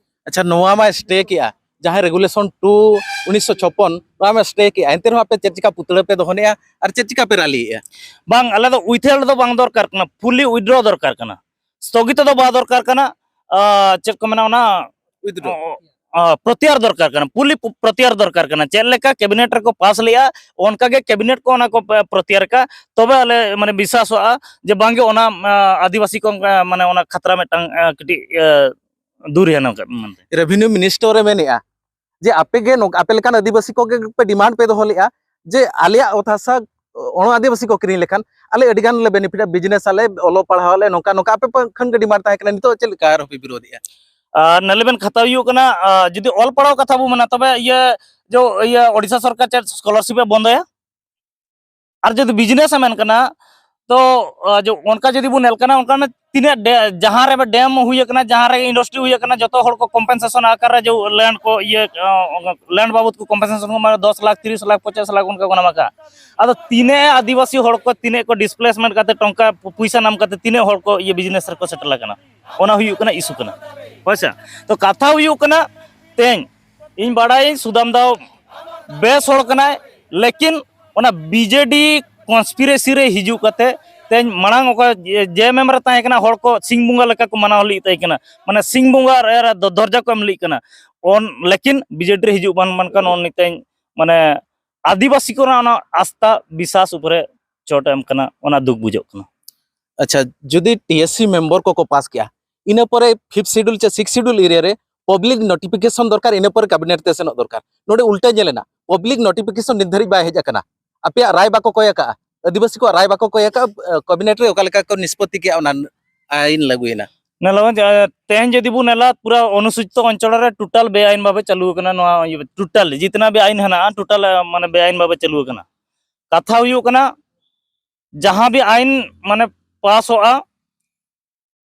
ᱟᱪᱪᱷᱟ, ᱱᱚᱣᱟ ᱢᱟ ᱥᱴᱮ ᱠᱮᱜᱼᱟ, ᱡᱟᱦᱟᱸ ᱨᱮᱜᱩᱞᱮᱥᱚᱱ ᱴᱩ ᱩᱱᱤᱥᱥᱚ ᱪᱷᱚᱯᱯᱚᱱ, ᱱᱚᱣᱟ ᱢᱟ ᱥᱴᱮ ᱠᱮᱜᱼᱟ, ᱮᱱᱛᱮ ᱨᱮᱦᱚᱸ ᱟᱯᱮ ᱪᱮᱫ ᱪᱤᱠᱟ ᱯᱩᱛᱲᱟᱹ ᱯᱮ ᱫᱚᱦᱚ ᱞᱮᱜᱼᱟ ᱟᱨ ᱪᱮᱫ ᱪᱤᱠᱟ ᱯᱮ ᱨᱟᱞᱤᱭᱮᱜᱼᱟ? ᱵᱟᱝ, ᱟᱞᱮ ᱫᱚ ᱩᱭᱛᱷᱮᱞ ᱫᱚ ᱵᱟᱝ ᱫᱚᱨᱠᱟᱨ ᱠᱟᱱᱟ, ᱯᱷᱩᱞᱞᱤ ᱩᱭᱤᱛᱷᱰᱨᱚ ᱫᱚᱨᱠᱟᱨ ᱠᱟᱱᱟ, ᱥᱛᱷᱚᱜᱤᱛᱚ ᱫᱚ ᱵᱟᱝ ᱫᱚᱨᱠᱟᱨ ᱠᱟᱱᱟ᱾ ᱟᱨ ᱪᱮᱫ ᱠᱚ ᱢᱮᱱᱟ ᱚᱱᱟ ᱩᱭᱤᱛᱷᱰᱨᱚ᱾ ᱚ, ᱚ, ᱯᱨᱚᱛᱭᱟᱨ ᱫᱚᱨᱠᱟᱨ ᱠᱟᱱᱟ, ᱯᱷᱩᱞᱞᱤ ᱯᱨᱚᱛᱭᱟᱨ ᱫᱚᱨᱠᱟᱨ ᱠᱟᱱᱟ᱾ ᱪᱮᱫ ᱞᱮᱠᱟ ᱠᱮᱵᱤᱱᱮᱴ ᱨᱮᱠᱚ ᱯᱟᱥ ᱞᱮᱜᱼᱟ, ᱚᱱᱠᱟ ᱜᱮ ᱠᱮᱵᱤᱱᱮᱴ ᱠᱚ ᱚᱱᱟ ᱠᱚ ᱯᱨᱚᱛᱭᱟᱨ ᱠᱟ, ᱛᱚᱵᱮ ᱟᱞᱮ ᱢᱟᱱᱮ ᱵᱤᱥᱣᱟᱥᱚᱜᱼᱟ ᱡᱮ ᱵᱟᱝᱜᱮ ᱚᱱᱟ, ᱟᱸ, ᱟᱹᱫᱤᱵᱟᱹᱥᱤ ᱠᱚ, ᱟᱸ, ᱢᱟᱱᱮ ᱚᱱᱟ ᱠᱷᱟᱛᱨᱟ ᱢᱤᱫᱴᱟᱝ, ᱟᱸ, ᱠᱟᱹᱴᱤᱡ, ᱟᱸ, ᱫᱩᱨ ᱦᱮᱱᱟᱜ ᱟᱠᱟᱫ ᱢᱮᱱᱛᱮ᱾ ᱨᱮᱵᱷᱮᱱᱤᱭᱩ ᱢᱤᱱᱤᱥᱴᱟᱨ ᱮ ᱢᱮᱱᱮᱜᱼᱟ ᱡᱮ ᱟᱯᱮ ᱜᱮ ᱱᱚᱝᱠᱟ, ᱟᱯᱮ ᱞᱮᱠᱟᱱ ᱟᱹᱫᱤᱵᱟᱹᱥᱤ ᱠᱚᱜᱮ ᱯᱮ ᱰᱤᱢᱟᱱᱰ ᱯᱮ ᱫᱚᱦᱚ ᱞᱮᱜᱼᱟ ᱡᱮ ᱟᱞᱮᱭᱟᱜ ᱚᱛ ᱦᱟᱥᱟ ᱚᱱᱟ ᱟᱹᱫᱤᱵᱟᱹᱥᱤ ᱠᱚ ᱠᱤᱨᱤᱧ ᱞᱮᱠᱷᱟᱱ ᱟᱞᱮ ᱟᱹᱰᱤ ᱜᱟᱱ ᱞᱮ ᱵᱮᱱᱤᱯᱷᱤᱴᱟ, ᱵᱤᱡᱽᱱᱮᱥ ᱟᱞᱮ, ᱚᱞᱚᱜ ᱯᱟᱲᱦᱟᱣ ᱟᱞᱮ, ᱱᱚᱝᱠᱟ ᱱᱚᱝᱠᱟ ᱟᱯᱮ ᱯᱟᱦᱴᱟ ᱠᱷᱚᱱ ᱜᱮ ᱰᱤᱢᱟᱱᱰ ᱛᱟᱦᱮᱸ ᱠᱟᱱᱟ, ᱱᱤᱛᱚᱜ ᱪᱮᱫ ᱞᱮᱠᱟ ᱟᱨᱦᱚᱸ ᱯᱮ ᱵᱤᱨᱳᱫᱮᱜᱼᱟ? ᱟᱨ ᱱᱟᱹᱞᱤ ᱵᱮᱱ ᱠᱟᱛᱷᱟ ᱦᱩᱭᱩᱜ ᱠᱟᱱᱟ, ᱟᱨ ᱡᱩᱫᱤ ᱚᱞ ᱯᱟᱲᱦᱟᱣ ᱠᱟᱛᱷᱟ ᱵᱚ ᱢᱮᱱᱟ, ᱛᱚᱵᱮ ᱤᱭᱟᱹ ᱡᱚ, ᱤᱭᱟᱹ ᱳᱰᱤᱥᱟ ᱥᱚᱨᱠᱟᱨ ᱪᱮᱫ ᱥᱠᱚᱞᱟᱨᱥᱤᱯ ᱮ ᱵᱚᱱᱫᱚᱭᱟ? ᱟᱨ ᱡᱩᱫᱤ ᱵᱤᱡᱽᱱᱮᱥ ᱮ ᱢᱮᱱ ᱠᱟᱱᱟ, ᱛᱚ, ᱟᱨ ᱡᱚ, ᱚᱱᱠᱟ ᱡᱩᱫᱤ ᱵᱚᱱ ᱧᱮᱞ ᱠᱟᱱᱟ, ᱚᱱᱠᱟᱱ ᱛᱤᱱᱟᱹᱜ ᱰᱮ-, ᱡᱟᱦᱟᱸ ᱨᱮ ᱰᱮᱢ ᱦᱩᱭ ᱟᱠᱟᱱᱟ, ᱡᱟᱦᱟᱸ ᱨᱮ ᱤᱱᱰᱟᱥᱴᱨᱤ ᱦᱩᱭ ᱟᱠᱟᱱᱟ, ᱡᱚᱛᱚ ᱦᱚᱲ ᱠᱚ ᱠᱚᱢᱯᱮᱱᱥᱮᱥᱚᱱ ᱟᱠᱟᱨ ᱨᱮ ᱡᱚ, ᱞᱮᱱᱰ ᱠᱚ ᱤᱭᱟᱹ, ᱚ, ᱞᱮᱱᱰ ᱵᱟᱵᱚᱫ ᱠᱚ ᱠᱚᱢᱯᱮᱱᱥᱮᱥᱚᱱ ᱠᱚ ᱢᱟᱱᱮ ᱫᱚᱥ ᱞᱟᱠᱷ, ᱛᱤᱨᱤᱥ ᱞᱟᱠᱷ, ᱯᱚᱧᱪᱟᱥ ᱞᱟᱠᱷ ᱚᱱᱠᱟ ᱠᱚ ᱧᱟᱢ ᱟᱠᱟᱫᱼᱟ᱾ ᱟᱫᱚ ᱛᱤᱱᱟᱹᱜ ᱟᱹᱫᱤᱵᱟᱹᱥᱤ ᱦᱚᱲ ᱠᱚ ᱛᱤᱱᱟᱹᱜ ᱠᱚ ᱰᱤᱥᱯᱞᱮᱥᱢᱮᱱᱴ ᱠᱟᱛᱮ ᱴᱚᱝᱠᱟ ᱯᱚᱭᱥᱟ ᱧᱟᱢ ᱠᱟᱛᱮ ᱛᱤᱱᱟᱹᱜ ᱦᱚᱲ ᱠᱚ ᱤᱭᱟᱹ ᱵᱤᱡᱽᱱᱮᱥ ᱨᱮᱠᱚ ᱥᱮᱴᱮᱞ ᱟᱠᱟᱱᱟ? ᱚᱱᱟ ᱦᱩᱭᱩᱜ ᱠᱟᱱᱟ ᱤᱥᱩ ᱠᱟᱱᱟ᱾ ᱦᱳᱭ ᱥᱮ? ᱛᱚ ᱠᱟᱛᱷᱟ ᱦᱩᱭᱩᱜ ᱠᱟᱱᱟ, ᱛᱮᱦᱮᱧ ᱤᱧ ᱵᱟᱲᱟᱭᱟᱹᱧ ᱥᱩᱫᱟᱢ ᱫᱟᱣ ᱵᱮᱥ ᱦᱚᱲ ᱠᱟᱱᱟᱭ, ᱞᱮᱠᱤᱱ ᱚᱱᱟ ᱵᱤᱡᱮᱰᱤ ᱠᱚᱱᱥᱯᱤᱨᱮᱥᱤ ᱨᱮ ᱦᱤᱡᱩᱜ ᱠᱟᱛᱮ ᱛᱮᱦᱮᱧ ᱢᱟᱲᱟᱝ ᱚᱠᱟ ᱡᱮ ᱮᱢ ᱮᱢ ᱨᱮ ᱛᱟᱦᱮᱸ ᱠᱟᱱᱟ, ᱦᱚᱲ ᱠᱚ ᱥᱤᱝ ᱵᱚᱸᱜᱟ ᱞᱮᱠᱟ ᱠᱚ ᱢᱟᱱᱟᱣ ᱞᱮᱫ ᱛᱟᱦᱮᱸ ᱠᱟᱱᱟ, ᱢᱟᱱᱮ ᱥᱤᱝ ᱵᱚᱸᱜᱟ ᱨᱮ ᱫᱚ-, ᱫᱚᱨᱡᱟ ᱠᱚ ᱮᱢ ᱞᱮᱫ ᱠᱟᱱᱟ᱾ ᱚᱱ, ᱞᱮᱠᱤᱱ ᱵᱤᱡᱮᱰᱤ ᱨᱮ ᱦᱤᱡᱩᱜ ᱵᱟᱝ, ᱢᱮᱱᱠᱷᱟᱱ ᱚᱱ ᱱᱤᱛᱮᱧ ᱢᱟᱱᱮ ᱟᱹᱫᱤᱵᱟᱹᱥᱤ ᱠᱚᱨᱮᱱᱟᱜ ᱚᱱᱟ ᱟᱥᱛᱷᱟ ᱵᱤᱥᱟᱥ ᱩᱯᱚᱨᱮ ᱪᱚᱴ ᱮᱢ ᱠᱟᱱᱟ, ᱚᱱᱟ ᱫᱩᱠ ᱵᱩᱡᱷᱟᱹᱜ ᱠᱟᱱᱟ᱾ ᱟᱪᱪᱷᱟ, ᱡᱩᱫᱤ ᱴᱤ ᱮᱥ ᱥᱤ ᱢᱮᱢᱵᱚᱨ ᱠᱚᱠᱚ ᱯᱟᱥ ᱠᱮᱜᱼᱟ, ᱤᱱᱟᱹ ᱯᱚᱨᱮ ᱯᱷᱤᱯᱛᱷ ᱥᱤᱰᱩᱞ ᱪᱮ ᱥᱤᱠᱥ ᱥᱤᱰᱩᱞ ᱮᱨᱤᱭᱟ ᱨᱮ ᱯᱟᱵᱽᱞᱤᱠ ᱱᱳᱴᱤᱯᱷᱤᱠᱮᱥᱚᱱ ᱫᱚᱨᱠᱟᱨ, ᱤᱱᱟᱹ ᱯᱚᱨᱮ ᱠᱮᱵᱤᱱᱮᱴ ᱛᱮ ᱥᱮᱱᱚᱜ ᱫᱚᱨᱠᱟᱨ᱾ ᱱᱚᱰᱮ ᱩᱞᱴᱟᱹ ᱧᱮᱞ ᱮᱱᱟ, ᱯᱟᱵᱽᱞᱤᱠ ᱱᱳᱴᱤᱯᱷᱤᱠᱮᱥᱚᱱ ᱱᱤᱛ ᱫᱷᱟᱹᱨᱤᱡ ᱵᱟᱭ ᱦᱮᱡ ᱟᱠᱟᱱᱟ, ᱟᱯᱮᱭᱟᱜ ᱨᱟᱭ ᱵᱟᱠᱚ ᱠᱚᱭ ᱟᱠᱟᱫᱼᱟ, ᱟᱹᱫᱤᱵᱟᱹᱥᱤ ᱠᱚᱣᱟᱜ ᱨᱟᱭ ᱵᱟᱠᱚ ᱠᱚᱭ ᱟᱠᱟᱫᱼᱟ᱾ ᱠᱮᱵᱤᱱᱮᱴ ᱨᱮ ᱚᱠᱟ ᱞᱮᱠᱟ ᱠᱚ ᱱᱤᱥᱯᱚᱛᱤ ᱠᱮᱫᱼᱟ, ᱚᱱᱟ ᱟᱭᱤᱱ ᱞᱟᱹᱜᱩᱭᱮᱱᱟ᱾ ᱧᱮᱞᱚᱜᱼᱟ ᱡᱮ, ᱛᱮᱦᱮᱧ ᱡᱩᱫᱤ ᱵᱚᱱ ᱧᱮᱞᱟ, ᱯᱩᱨᱟᱹ ᱚᱱᱩᱥᱩᱪᱤᱛ ᱚᱧᱪᱚᱞ ᱨᱮ ᱴᱳᱴᱟᱞ ᱵᱮᱟᱭᱤᱱ ᱵᱷᱟᱵᱮ ᱪᱟᱹᱞᱩ ᱟᱠᱟᱱᱟ ᱱᱚᱣᱟ, ᱴᱳᱴᱟᱞ ᱡᱤᱛᱱᱟ ᱵᱤ ᱟᱭᱤᱱ ᱦᱮᱱᱟᱜᱼᱟ, ᱴᱳᱴᱟᱞ ᱢᱟᱱᱮ ᱵᱮᱟᱭᱤᱱ ᱵᱷᱟᱵᱮ ᱪᱟᱹᱞᱩ ᱟᱠᱟᱱᱟ᱾ ᱠᱟᱛᱷᱟ ᱦᱩᱭᱩᱜ ᱠᱟᱱᱟ, ᱡᱟᱦᱟᱸ ᱵᱤ ᱟᱭᱤᱱ ᱢᱟᱱᱮ ᱯᱟᱥᱚᱜᱼᱟ,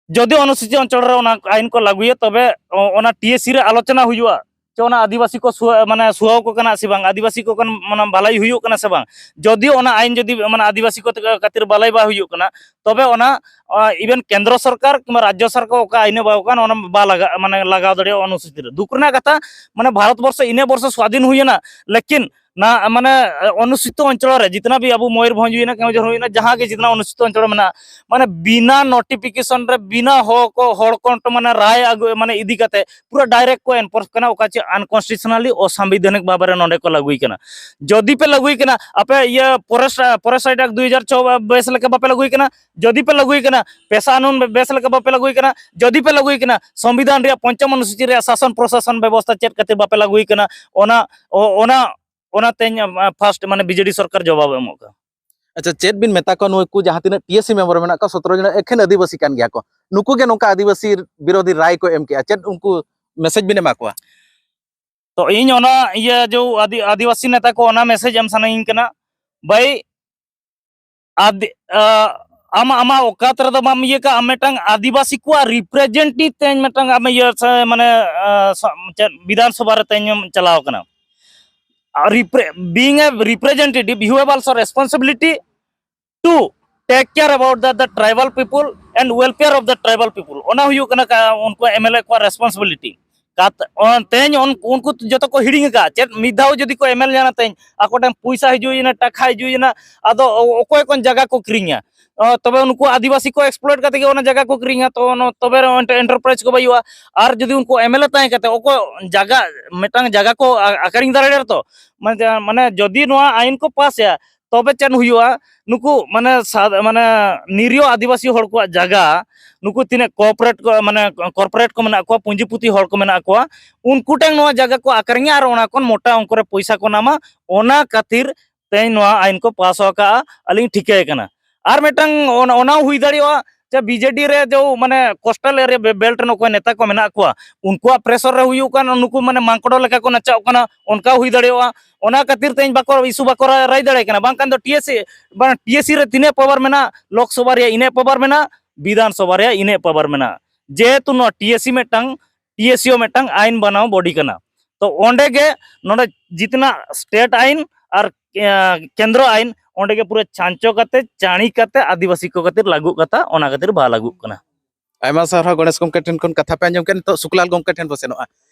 ᱡᱩᱫᱤ ᱚᱱᱩᱥᱩᱪᱤᱛ ᱚᱧᱪᱚᱞ ᱨᱮ ᱚᱱᱟ ᱟᱭᱤᱱ ᱠᱚ ᱞᱟᱹᱜᱩᱭᱟ, ᱛᱚᱵᱮ ᱚ-, ᱚᱱᱟ ᱴᱤ ᱮ ᱥᱤ ᱨᱮ ᱟᱞᱳᱪᱚᱱᱟ ᱦᱩᱭᱩᱜᱼᱟ, ᱪᱮ ᱚᱱᱟ ᱟᱹᱫᱤᱵᱟᱹᱥᱤ ᱠᱚ ᱥᱩᱣᱟ-, ᱢᱟᱱᱮ ᱥᱩᱦᱟᱹᱣ ᱠᱚ ᱠᱟᱱᱟ ᱥᱮ ᱵᱟᱝ, ᱟᱹᱫᱤᱵᱟᱹᱥᱤ ᱠᱚ ᱠᱟᱱ, ᱢᱟᱱᱮ ᱵᱷᱟᱹᱞᱟᱹᱭ ᱦᱩᱭᱩᱜ ᱠᱟᱱᱟ ᱥᱮ ᱵᱟᱝ᱾ ᱡᱩᱫᱤ ᱚᱱᱟ ᱟᱭᱤᱱ ᱡᱩᱫᱤ, ᱢᱟᱱᱮ ᱟᱹᱫᱤᱵᱟᱹᱥᱤ ᱠᱚ ᱠᱷᱟᱹᱛᱤᱨ ᱵᱷᱟᱹᱞᱟᱹᱭ ᱵᱟᱭ ᱦᱩᱭᱩᱜ ᱠᱟᱱᱟ, ᱛᱚᱵᱮ ᱚᱱᱟ, ᱟ, even ᱠᱮᱱᱫᱨᱚ ᱥᱚᱨᱠᱟᱨ ᱠᱤᱝᱵᱟ ᱨᱟᱡᱽᱡᱚ ᱥᱚᱨᱠᱟᱨ ᱚᱠᱟ ᱟᱭᱤᱱ ᱮ ᱵᱟᱭ ᱠᱟᱱ, ᱚᱱᱟ ᱵᱟ ᱞᱟᱜᱟ-, ᱢᱟᱱᱮ ᱞᱟᱜᱟᱣ ᱫᱟᱲᱮᱭᱟᱜᱼᱟ ᱚᱱᱩᱥᱩᱪᱤᱛ ᱨᱮ᱾ ᱫᱩᱠ ᱨᱮᱱᱟᱜ ᱠᱟᱛᱷᱟ, ᱢᱟᱱᱮ ᱵᱷᱟᱨᱚᱛ ᱵᱚᱨᱥᱚ ᱤᱱᱟᱹ ᱵᱚᱨᱥᱚ ᱥᱣᱟᱫᱷᱤᱱ ᱦᱩᱭᱮᱱᱟ, ᱞᱮᱠᱤᱱ ᱱᱟ, ᱢᱟᱱᱮ, ᱚᱱᱩᱥᱩᱪᱤᱛ ᱚᱧᱪᱚᱞ ᱨᱮ ᱡᱤᱛᱱᱟ ᱵᱤ ᱟᱵᱚ ᱢᱚᱭᱩᱨᱵᱷᱚᱸᱡᱽ ᱦᱩᱭᱮᱱᱟ, ᱠᱮᱣᱚᱱᱡᱷᱚᱨ ᱦᱩᱭᱮᱱᱟ, ᱡᱟᱦᱟᱸ ᱜᱮ ᱡᱤᱛᱱᱟ ᱚᱱᱩᱥᱩᱪᱤᱛ ᱚᱧᱪᱚᱞ ᱨᱮ ᱢᱮᱱᱟᱜᱼᱟ, ᱢᱟᱱᱮ ᱵᱤᱱᱟ ᱱᱳᱴᱤᱯᱷᱤᱠᱮᱥᱚᱱ ᱨᱮ, ᱵᱤᱱᱟ ᱦᱚ ᱠᱚ, ᱦᱚᱲ ᱠᱚ, ᱢᱟᱱᱮ ᱨᱟᱭ ᱟᱹᱜᱩ, ᱢᱟᱱᱮ ᱤᱫᱤ ᱠᱟᱛᱮ ᱯᱩᱨᱟᱹ ᱰᱟᱭᱨᱮᱠᱴ ᱠᱚ ᱮᱱᱯᱷᱳᱨᱥ ᱠᱟᱱᱟ, ᱚᱠᱟ ᱪᱮ ᱟᱱᱠᱚᱱᱥᱴᱤᱴᱩᱥᱚᱱᱟᱞᱤ, ᱚᱥᱟᱝᱵᱤᱫᱷᱟᱱᱤᱠ ᱵᱷᱟᱵᱮ ᱨᱮ ᱱᱚᱰᱮ ᱠᱚ ᱞᱟᱹᱜᱩᱭ ᱠᱟᱱᱟ᱾ ᱡᱩᱫᱤ ᱯᱮ ᱞᱟᱹᱜᱩᱭ ᱠᱟᱱᱟ, ᱟᱯᱮ ᱤᱭᱟᱹ ᱯᱷᱚᱨᱮᱥᱴ, ᱯᱷᱚᱨᱮᱥᱴ ᱨᱟᱭᱤᱴ ᱮᱠᱴ ᱫᱩ ᱦᱟᱡᱟᱨ ᱪᱷᱚ ᱵᱮᱥ ᱞᱮᱠᱟ ᱵᱟᱯᱮ ᱞᱟᱹᱜᱩᱭ ᱠᱟᱱᱟ, ᱡᱩᱫᱤ ᱯᱮ ᱞᱟᱹᱜᱩᱭ ᱠᱟᱱᱟ, ᱯᱮᱥᱟ ᱟᱹᱱᱩᱱ ᱵᱮᱥ ᱞᱮᱠᱟ ᱵᱟᱯᱮ ᱞᱟᱹᱜᱩᱭ ᱠᱟᱱᱟ, ᱡᱩᱫᱤ ᱯᱮ ᱞᱟᱹᱜᱩᱭ ᱠᱟᱱᱟ, ᱥᱚᱝᱵᱤᱫᱷᱟᱱ ᱨᱮᱭᱟᱜ ᱯᱚᱧᱪᱚᱢ ᱚᱱᱩᱥᱩᱪᱤ ᱨᱮᱭᱟᱜ ᱥᱟᱥᱚᱱ ᱯᱨᱚᱥᱟᱥᱚᱱ ᱵᱮᱵᱚᱥᱛᱷᱟ ᱪᱮᱫ ᱠᱷᱟᱹᱛᱤᱨ ᱵᱟᱯᱮ ᱞᱟᱹᱜᱩᱭ ᱠᱟᱱᱟ, ᱚᱱᱟ, ᱚ-, ᱚᱱᱟ, ᱚᱱᱟ ᱛᱮᱧ, ᱟ, ᱯᱷᱟᱥᱴ ᱢᱟᱱᱮ ᱵᱤ ᱡᱮ ᱰᱤ ᱥᱚᱨᱠᱟᱨ ᱡᱚᱵᱟᱵ ᱮ ᱮᱢᱚᱜ ᱠᱟᱱᱟ᱾ ᱟᱪᱪᱷᱟ, ᱪᱮᱫ ᱵᱤᱱ ᱢᱮᱛᱟ ᱠᱚᱣᱟ ᱱᱩᱠᱩ ᱡᱟᱦᱟᱸ ᱛᱤᱱᱟᱹᱜ ᱴᱤ ᱮ ᱥᱤ ᱢᱮᱢᱵᱟᱨ ᱢᱮᱱᱟᱜ ᱠᱚᱣᱟ, ᱥᱚᱛᱨᱚ ᱡᱚᱱ ᱮᱠᱷᱮᱱ ᱟᱹᱫᱤᱵᱟᱹᱥᱤ ᱠᱟᱱ ᱜᱮᱭᱟ ᱠᱚ, ᱱᱩᱠᱩ ᱜᱮ ᱱᱚᱝᱠᱟ ᱟᱹᱫᱤᱵᱟᱹᱥᱤ ᱵᱤᱨᱳᱫᱷᱤ ᱨᱟᱭ ᱠᱚ ᱮᱢ ᱠᱮᱜᱼᱟ, ᱪᱮᱫ ᱩᱱᱠᱩ ᱢᱮᱥᱮᱡᱽ ᱵᱤᱱ ᱮᱢᱟ ᱠᱚᱣᱟ? ᱛᱚ ᱤᱧ ᱚᱱᱟ ᱤᱭᱟᱹ ᱡᱮ ᱟᱹᱫᱤ-, ᱟᱹᱫᱤᱵᱟᱹᱥᱤ ᱱᱮᱛᱟ ᱠᱚ ᱚᱱᱟ ᱢᱮᱥᱮᱡᱽ ᱮᱢ ᱥᱟᱱᱟᱧ ᱠᱟᱱᱟ, ᱵᱷᱟᱹᱭ, ᱟᱫ-, ᱟ, ᱟᱢᱟᱜ, ᱟᱢᱟᱜ ᱚᱠᱟᱛ ᱨᱮᱫᱚ ᱵᱟᱢ ᱤᱭᱟᱹ ᱠᱟᱜᱼᱟ, ᱢᱤᱫᱴᱟᱝ ᱟᱹᱫᱤᱵᱟᱹᱥᱤ ᱠᱚᱣᱟᱜ ᱨᱤᱯᱨᱮᱡᱮᱱᱴᱮᱴᱤᱵᱷ ᱛᱮᱧ ᱢᱤᱫᱴᱟᱝ ᱟᱢ ᱤᱭᱟᱹ ᱥᱮ ᱢᱟᱱᱮ, ᱟ, ᱥᱟ-, ᱪᱮᱫ ᱵᱤᱫᱷᱟᱱ ᱥᱚᱵᱷᱟ ᱨᱮ ᱛᱮᱧ ᱪᱟᱞᱟᱣ ᱠᱟᱱᱟ᱾ ᱨᱤᱯᱨᱮ-, being a representative, you have also responsibility to take care about the, the tribal people and welfare of the tribal people. ᱚᱱᱟ ᱦᱩᱭᱩᱜ ᱠᱟᱱᱟ ᱠᱟ-, ᱩᱱᱠᱩ ᱮᱢ ᱮᱞ ᱮ ᱠᱚᱣᱟᱜ ᱨᱮᱥᱯᱚᱱᱥᱤᱵᱤᱞᱤᱴᱤ᱾ ᱠᱟᱛ-, ᱚᱱ-, ᱛᱮᱦᱮᱧ ᱩᱱ-, ᱩᱱᱠᱩ ᱡᱚᱛᱚ ᱠᱚ ᱦᱤᱲᱤᱧ ᱟᱠᱟᱫᱼᱟ᱾ ᱪᱮᱫ ᱢᱤᱫ ᱫᱷᱟᱣ ᱡᱩᱫᱤ ᱠᱚ ᱮᱢ ᱮᱞ ᱧᱟᱢᱟ, ᱛᱮᱦᱮᱧ ᱟᱠᱚ ᱴᱷᱮᱱ ᱯᱚᱭᱥᱟ ᱦᱤᱡᱩᱜ ᱮᱱᱟ, ᱴᱟᱠᱟ ᱦᱤᱡᱩᱜ ᱮᱱᱟ, ᱟᱫᱚ ᱚ-, ᱚᱠᱚᱭ ᱠᱚ ᱡᱟᱭᱜᱟ ᱠᱚ ᱠᱤᱨᱤᱧᱟ? ᱚ, ᱛᱚᱵᱮ ᱩᱱᱠᱩ ᱟᱹᱫᱤᱵᱟᱹᱥᱤ ᱠᱚ ᱮᱠᱥᱯᱞᱚᱭᱮᱴ ᱠᱟᱛᱮ ᱜᱮ ᱚᱱᱟ ᱡᱟᱭᱜᱟ ᱠᱚ ᱠᱤᱨᱤᱧᱟ, ᱛᱚ ᱚᱱᱟ, ᱛᱚᱵᱮ ᱨᱮᱦᱚᱸ ᱮᱱᱴᱮ-, ᱮᱱᱴᱟᱨᱯᱨᱟᱭᱤᱡᱽ ᱠᱚ ᱵᱟᱹᱭᱩᱜᱼᱟ᱾ ᱟᱨ ᱡᱩᱫᱤ ᱩᱱᱠᱩ ᱮᱢ ᱮᱞ ᱮ ᱛᱟᱦᱮᱸ ᱠᱟᱛᱮ ᱚᱠᱚᱭ ᱡᱟᱭᱜᱟ, ᱢᱤᱫᱴᱟᱝ ᱡᱟᱭᱜᱟ ᱠᱚ ᱟ-, ᱟᱠᱷᱨᱤᱧ ᱫᱟᱲᱮᱭᱟᱜᱼᱟ ᱛᱚ, ᱢᱟᱱᱮ ᱡᱟ-, ᱢᱟᱱᱮ ᱡᱩᱫᱤ ᱱᱚᱣᱟ ᱟᱭᱤᱱ ᱠᱚ ᱯᱟᱥ ᱮᱜᱼᱟ, ᱛᱚᱵᱮ ᱪᱮᱫ ᱦᱩᱭᱩᱜᱼᱟ? ᱱᱩᱠᱩ ᱢᱟᱱᱮ ᱥᱟ-, ᱢᱟᱱᱮ ᱱᱤᱨᱤᱭᱚ ᱟᱹᱫᱤᱵᱟᱹᱥᱤ ᱦᱚᱲ ᱠᱚᱣᱟᱜ ᱡᱟᱭᱜᱟ, ᱱᱩᱠᱩ ᱛᱤᱱᱟᱹᱜ ᱠᱚᱨᱯᱳᱨᱮᱴ ᱠᱚ, ᱢᱟᱱᱮ ᱠᱚᱨᱯᱳᱨᱮᱴ ᱠᱚ ᱢᱮᱱᱟᱜ ᱠᱚᱣᱟ, ᱯᱩᱸᱡᱤᱯᱩᱛᱤ ᱦᱚᱲ ᱠᱚ ᱢᱮᱱᱟᱜ ᱠᱚᱣᱟ, ᱩᱱᱠᱩ ᱴᱷᱮᱱ ᱱᱚᱣᱟ ᱡᱟᱭᱜᱟ ᱠᱚ ᱟᱠᱷᱨᱤᱧᱟ ᱟᱨ ᱚᱱᱟ ᱠᱷᱚᱱ ᱢᱚᱴᱟ ᱚᱝᱠᱚ ᱨᱮ ᱯᱚᱭᱥᱟ ᱠᱚ ᱧᱟᱢᱟ᱾ ᱚᱱᱟ ᱠᱷᱟᱹᱛᱤᱨ ᱛᱮᱦᱮᱧ ᱱᱚᱣᱟ ᱟᱭᱤᱱ ᱠᱚ ᱯᱟᱥ ᱟᱠᱟᱫᱼᱟ, ᱟᱹᱞᱤᱧ ᱴᱷᱤᱠᱟᱹᱭ ᱠᱟᱱᱟ᱾ ᱟᱨ ᱢᱤᱫᱴᱟᱝ ᱚᱱᱟ, ᱚᱱᱟ ᱦᱩᱭ ᱫᱟᱲᱮᱭᱟᱜᱼᱟ ᱡᱮ ᱵᱤᱡᱮᱰᱤ ᱨᱮ ᱡᱮ ᱢᱟᱱᱮ ᱠᱳᱥᱴᱟᱞ ᱮᱨᱤᱭᱟ ᱵᱮ-, ᱵᱮᱞᱴ ᱨᱮᱱ ᱚᱠᱚᱭ ᱱᱮᱛᱟ ᱠᱚ ᱢᱮᱱᱟᱜ ᱠᱚᱣᱟ, ᱩᱱᱠᱩᱣᱟᱜ ᱯᱨᱮᱥᱚᱨ ᱨᱮ ᱦᱩᱭᱩᱜ ᱠᱟᱱ, ᱱᱩᱠᱩ ᱢᱟᱱᱮ ᱢᱟᱝᱠᱚᱰᱚ ᱞᱮᱠᱟ ᱠᱚ ᱱᱟᱪᱟᱜ ᱠᱟᱱᱟ, ᱚᱱᱠᱟ ᱦᱩᱭ ᱫᱟᱲᱮᱭᱟᱜᱼᱟ᱾ ᱚᱱᱟ ᱠᱷᱟᱹᱛᱤᱨ ᱛᱮᱦᱮᱧ ᱵᱟᱠᱚ ᱤᱥᱩ ᱵᱟᱠᱚ ᱨᱟ-, ᱨᱟᱭ ᱫᱟᱲᱮᱭᱟᱜ ᱠᱟᱱᱟ, ᱵᱟᱝᱠᱷᱟᱱ ᱫᱚ ᱴᱤ ᱮᱥ ᱥᱤ, ᱵᱟᱝ, ᱴᱤ ᱮᱥ ᱥᱤ ᱨᱮ ᱛᱤᱱᱟᱹᱜ ᱯᱟᱣᱟᱨ ᱢᱮᱱᱟᱜᱼᱟ, ᱞᱳᱠᱥᱚᱵᱷᱟ ᱨᱮᱭᱟᱜ ᱤᱱᱟᱹᱜ ᱯᱟᱣᱟᱨ ᱢᱮᱱᱟᱜᱼᱟ, ᱵᱤᱫᱷᱟᱱ ᱥᱚᱵᱷᱟ ᱨᱮᱭᱟᱜ ᱤᱱᱟᱹᱜ ᱯᱟᱣᱟᱨ ᱢᱮᱱᱟᱜᱼᱟ᱾ ᱡᱮᱦᱮᱛᱩ ᱱᱚᱣᱟ ᱴᱤ ᱮᱥ ᱥᱤ ᱢᱤᱫᱴᱟᱝ, ᱴᱤ ᱮᱥ ᱥᱤ ᱦᱚᱸ ᱢᱤᱫᱴᱟᱝ ᱟᱭᱤᱱ ᱵᱟᱱᱟᱣ ᱵᱚᱰᱤ ᱠᱟᱱᱟ᱾ ᱛᱚ ᱚᱸᱰᱮ ᱜᱮ ᱱᱚᱰᱮ ᱡᱤᱛᱱᱟ ᱥᱴᱮᱴ ᱟᱭᱤᱱ ᱟᱨ, ᱮ, ᱠᱮᱱᱫᱨᱚ ᱟᱭᱤᱱ ᱚᱸᱰᱮ ᱜᱮ ᱯᱩᱨᱟᱹ ᱪᱷᱟᱸᱪᱚ ᱠᱟᱛᱮ, ᱪᱟᱹᱲᱤ ᱠᱟᱛᱮ, ᱟᱹᱫᱤᱵᱟᱹᱥᱤ ᱠᱚ ᱠᱷᱟᱹᱛᱤᱨ ᱞᱟᱹᱜᱩᱜ ᱠᱟᱛᱷᱟ, ᱚᱱᱟ ᱠᱷᱟᱹᱛᱤᱨ ᱵᱟᱭ ᱞᱟᱹᱜᱩᱜ ᱠᱟᱱᱟ᱾ ᱟᱭᱢᱟ ᱥᱟᱨᱦᱟᱣ ᱜᱚᱬᱮᱥ ᱜᱚᱢᱠᱮ ᱴᱷᱮᱱ ᱠᱷᱚᱱ ᱠᱟᱛᱷᱟ ᱯᱮ ᱟᱸᱡᱚᱢ ᱠᱮᱫ᱾ ᱱᱤᱛᱚᱜ ᱥᱩᱠᱞᱟᱞ ᱜᱚᱢᱠᱮ ᱴᱷᱮᱱ ᱵᱚ ᱥᱮᱱᱚᱜᱼᱟ᱾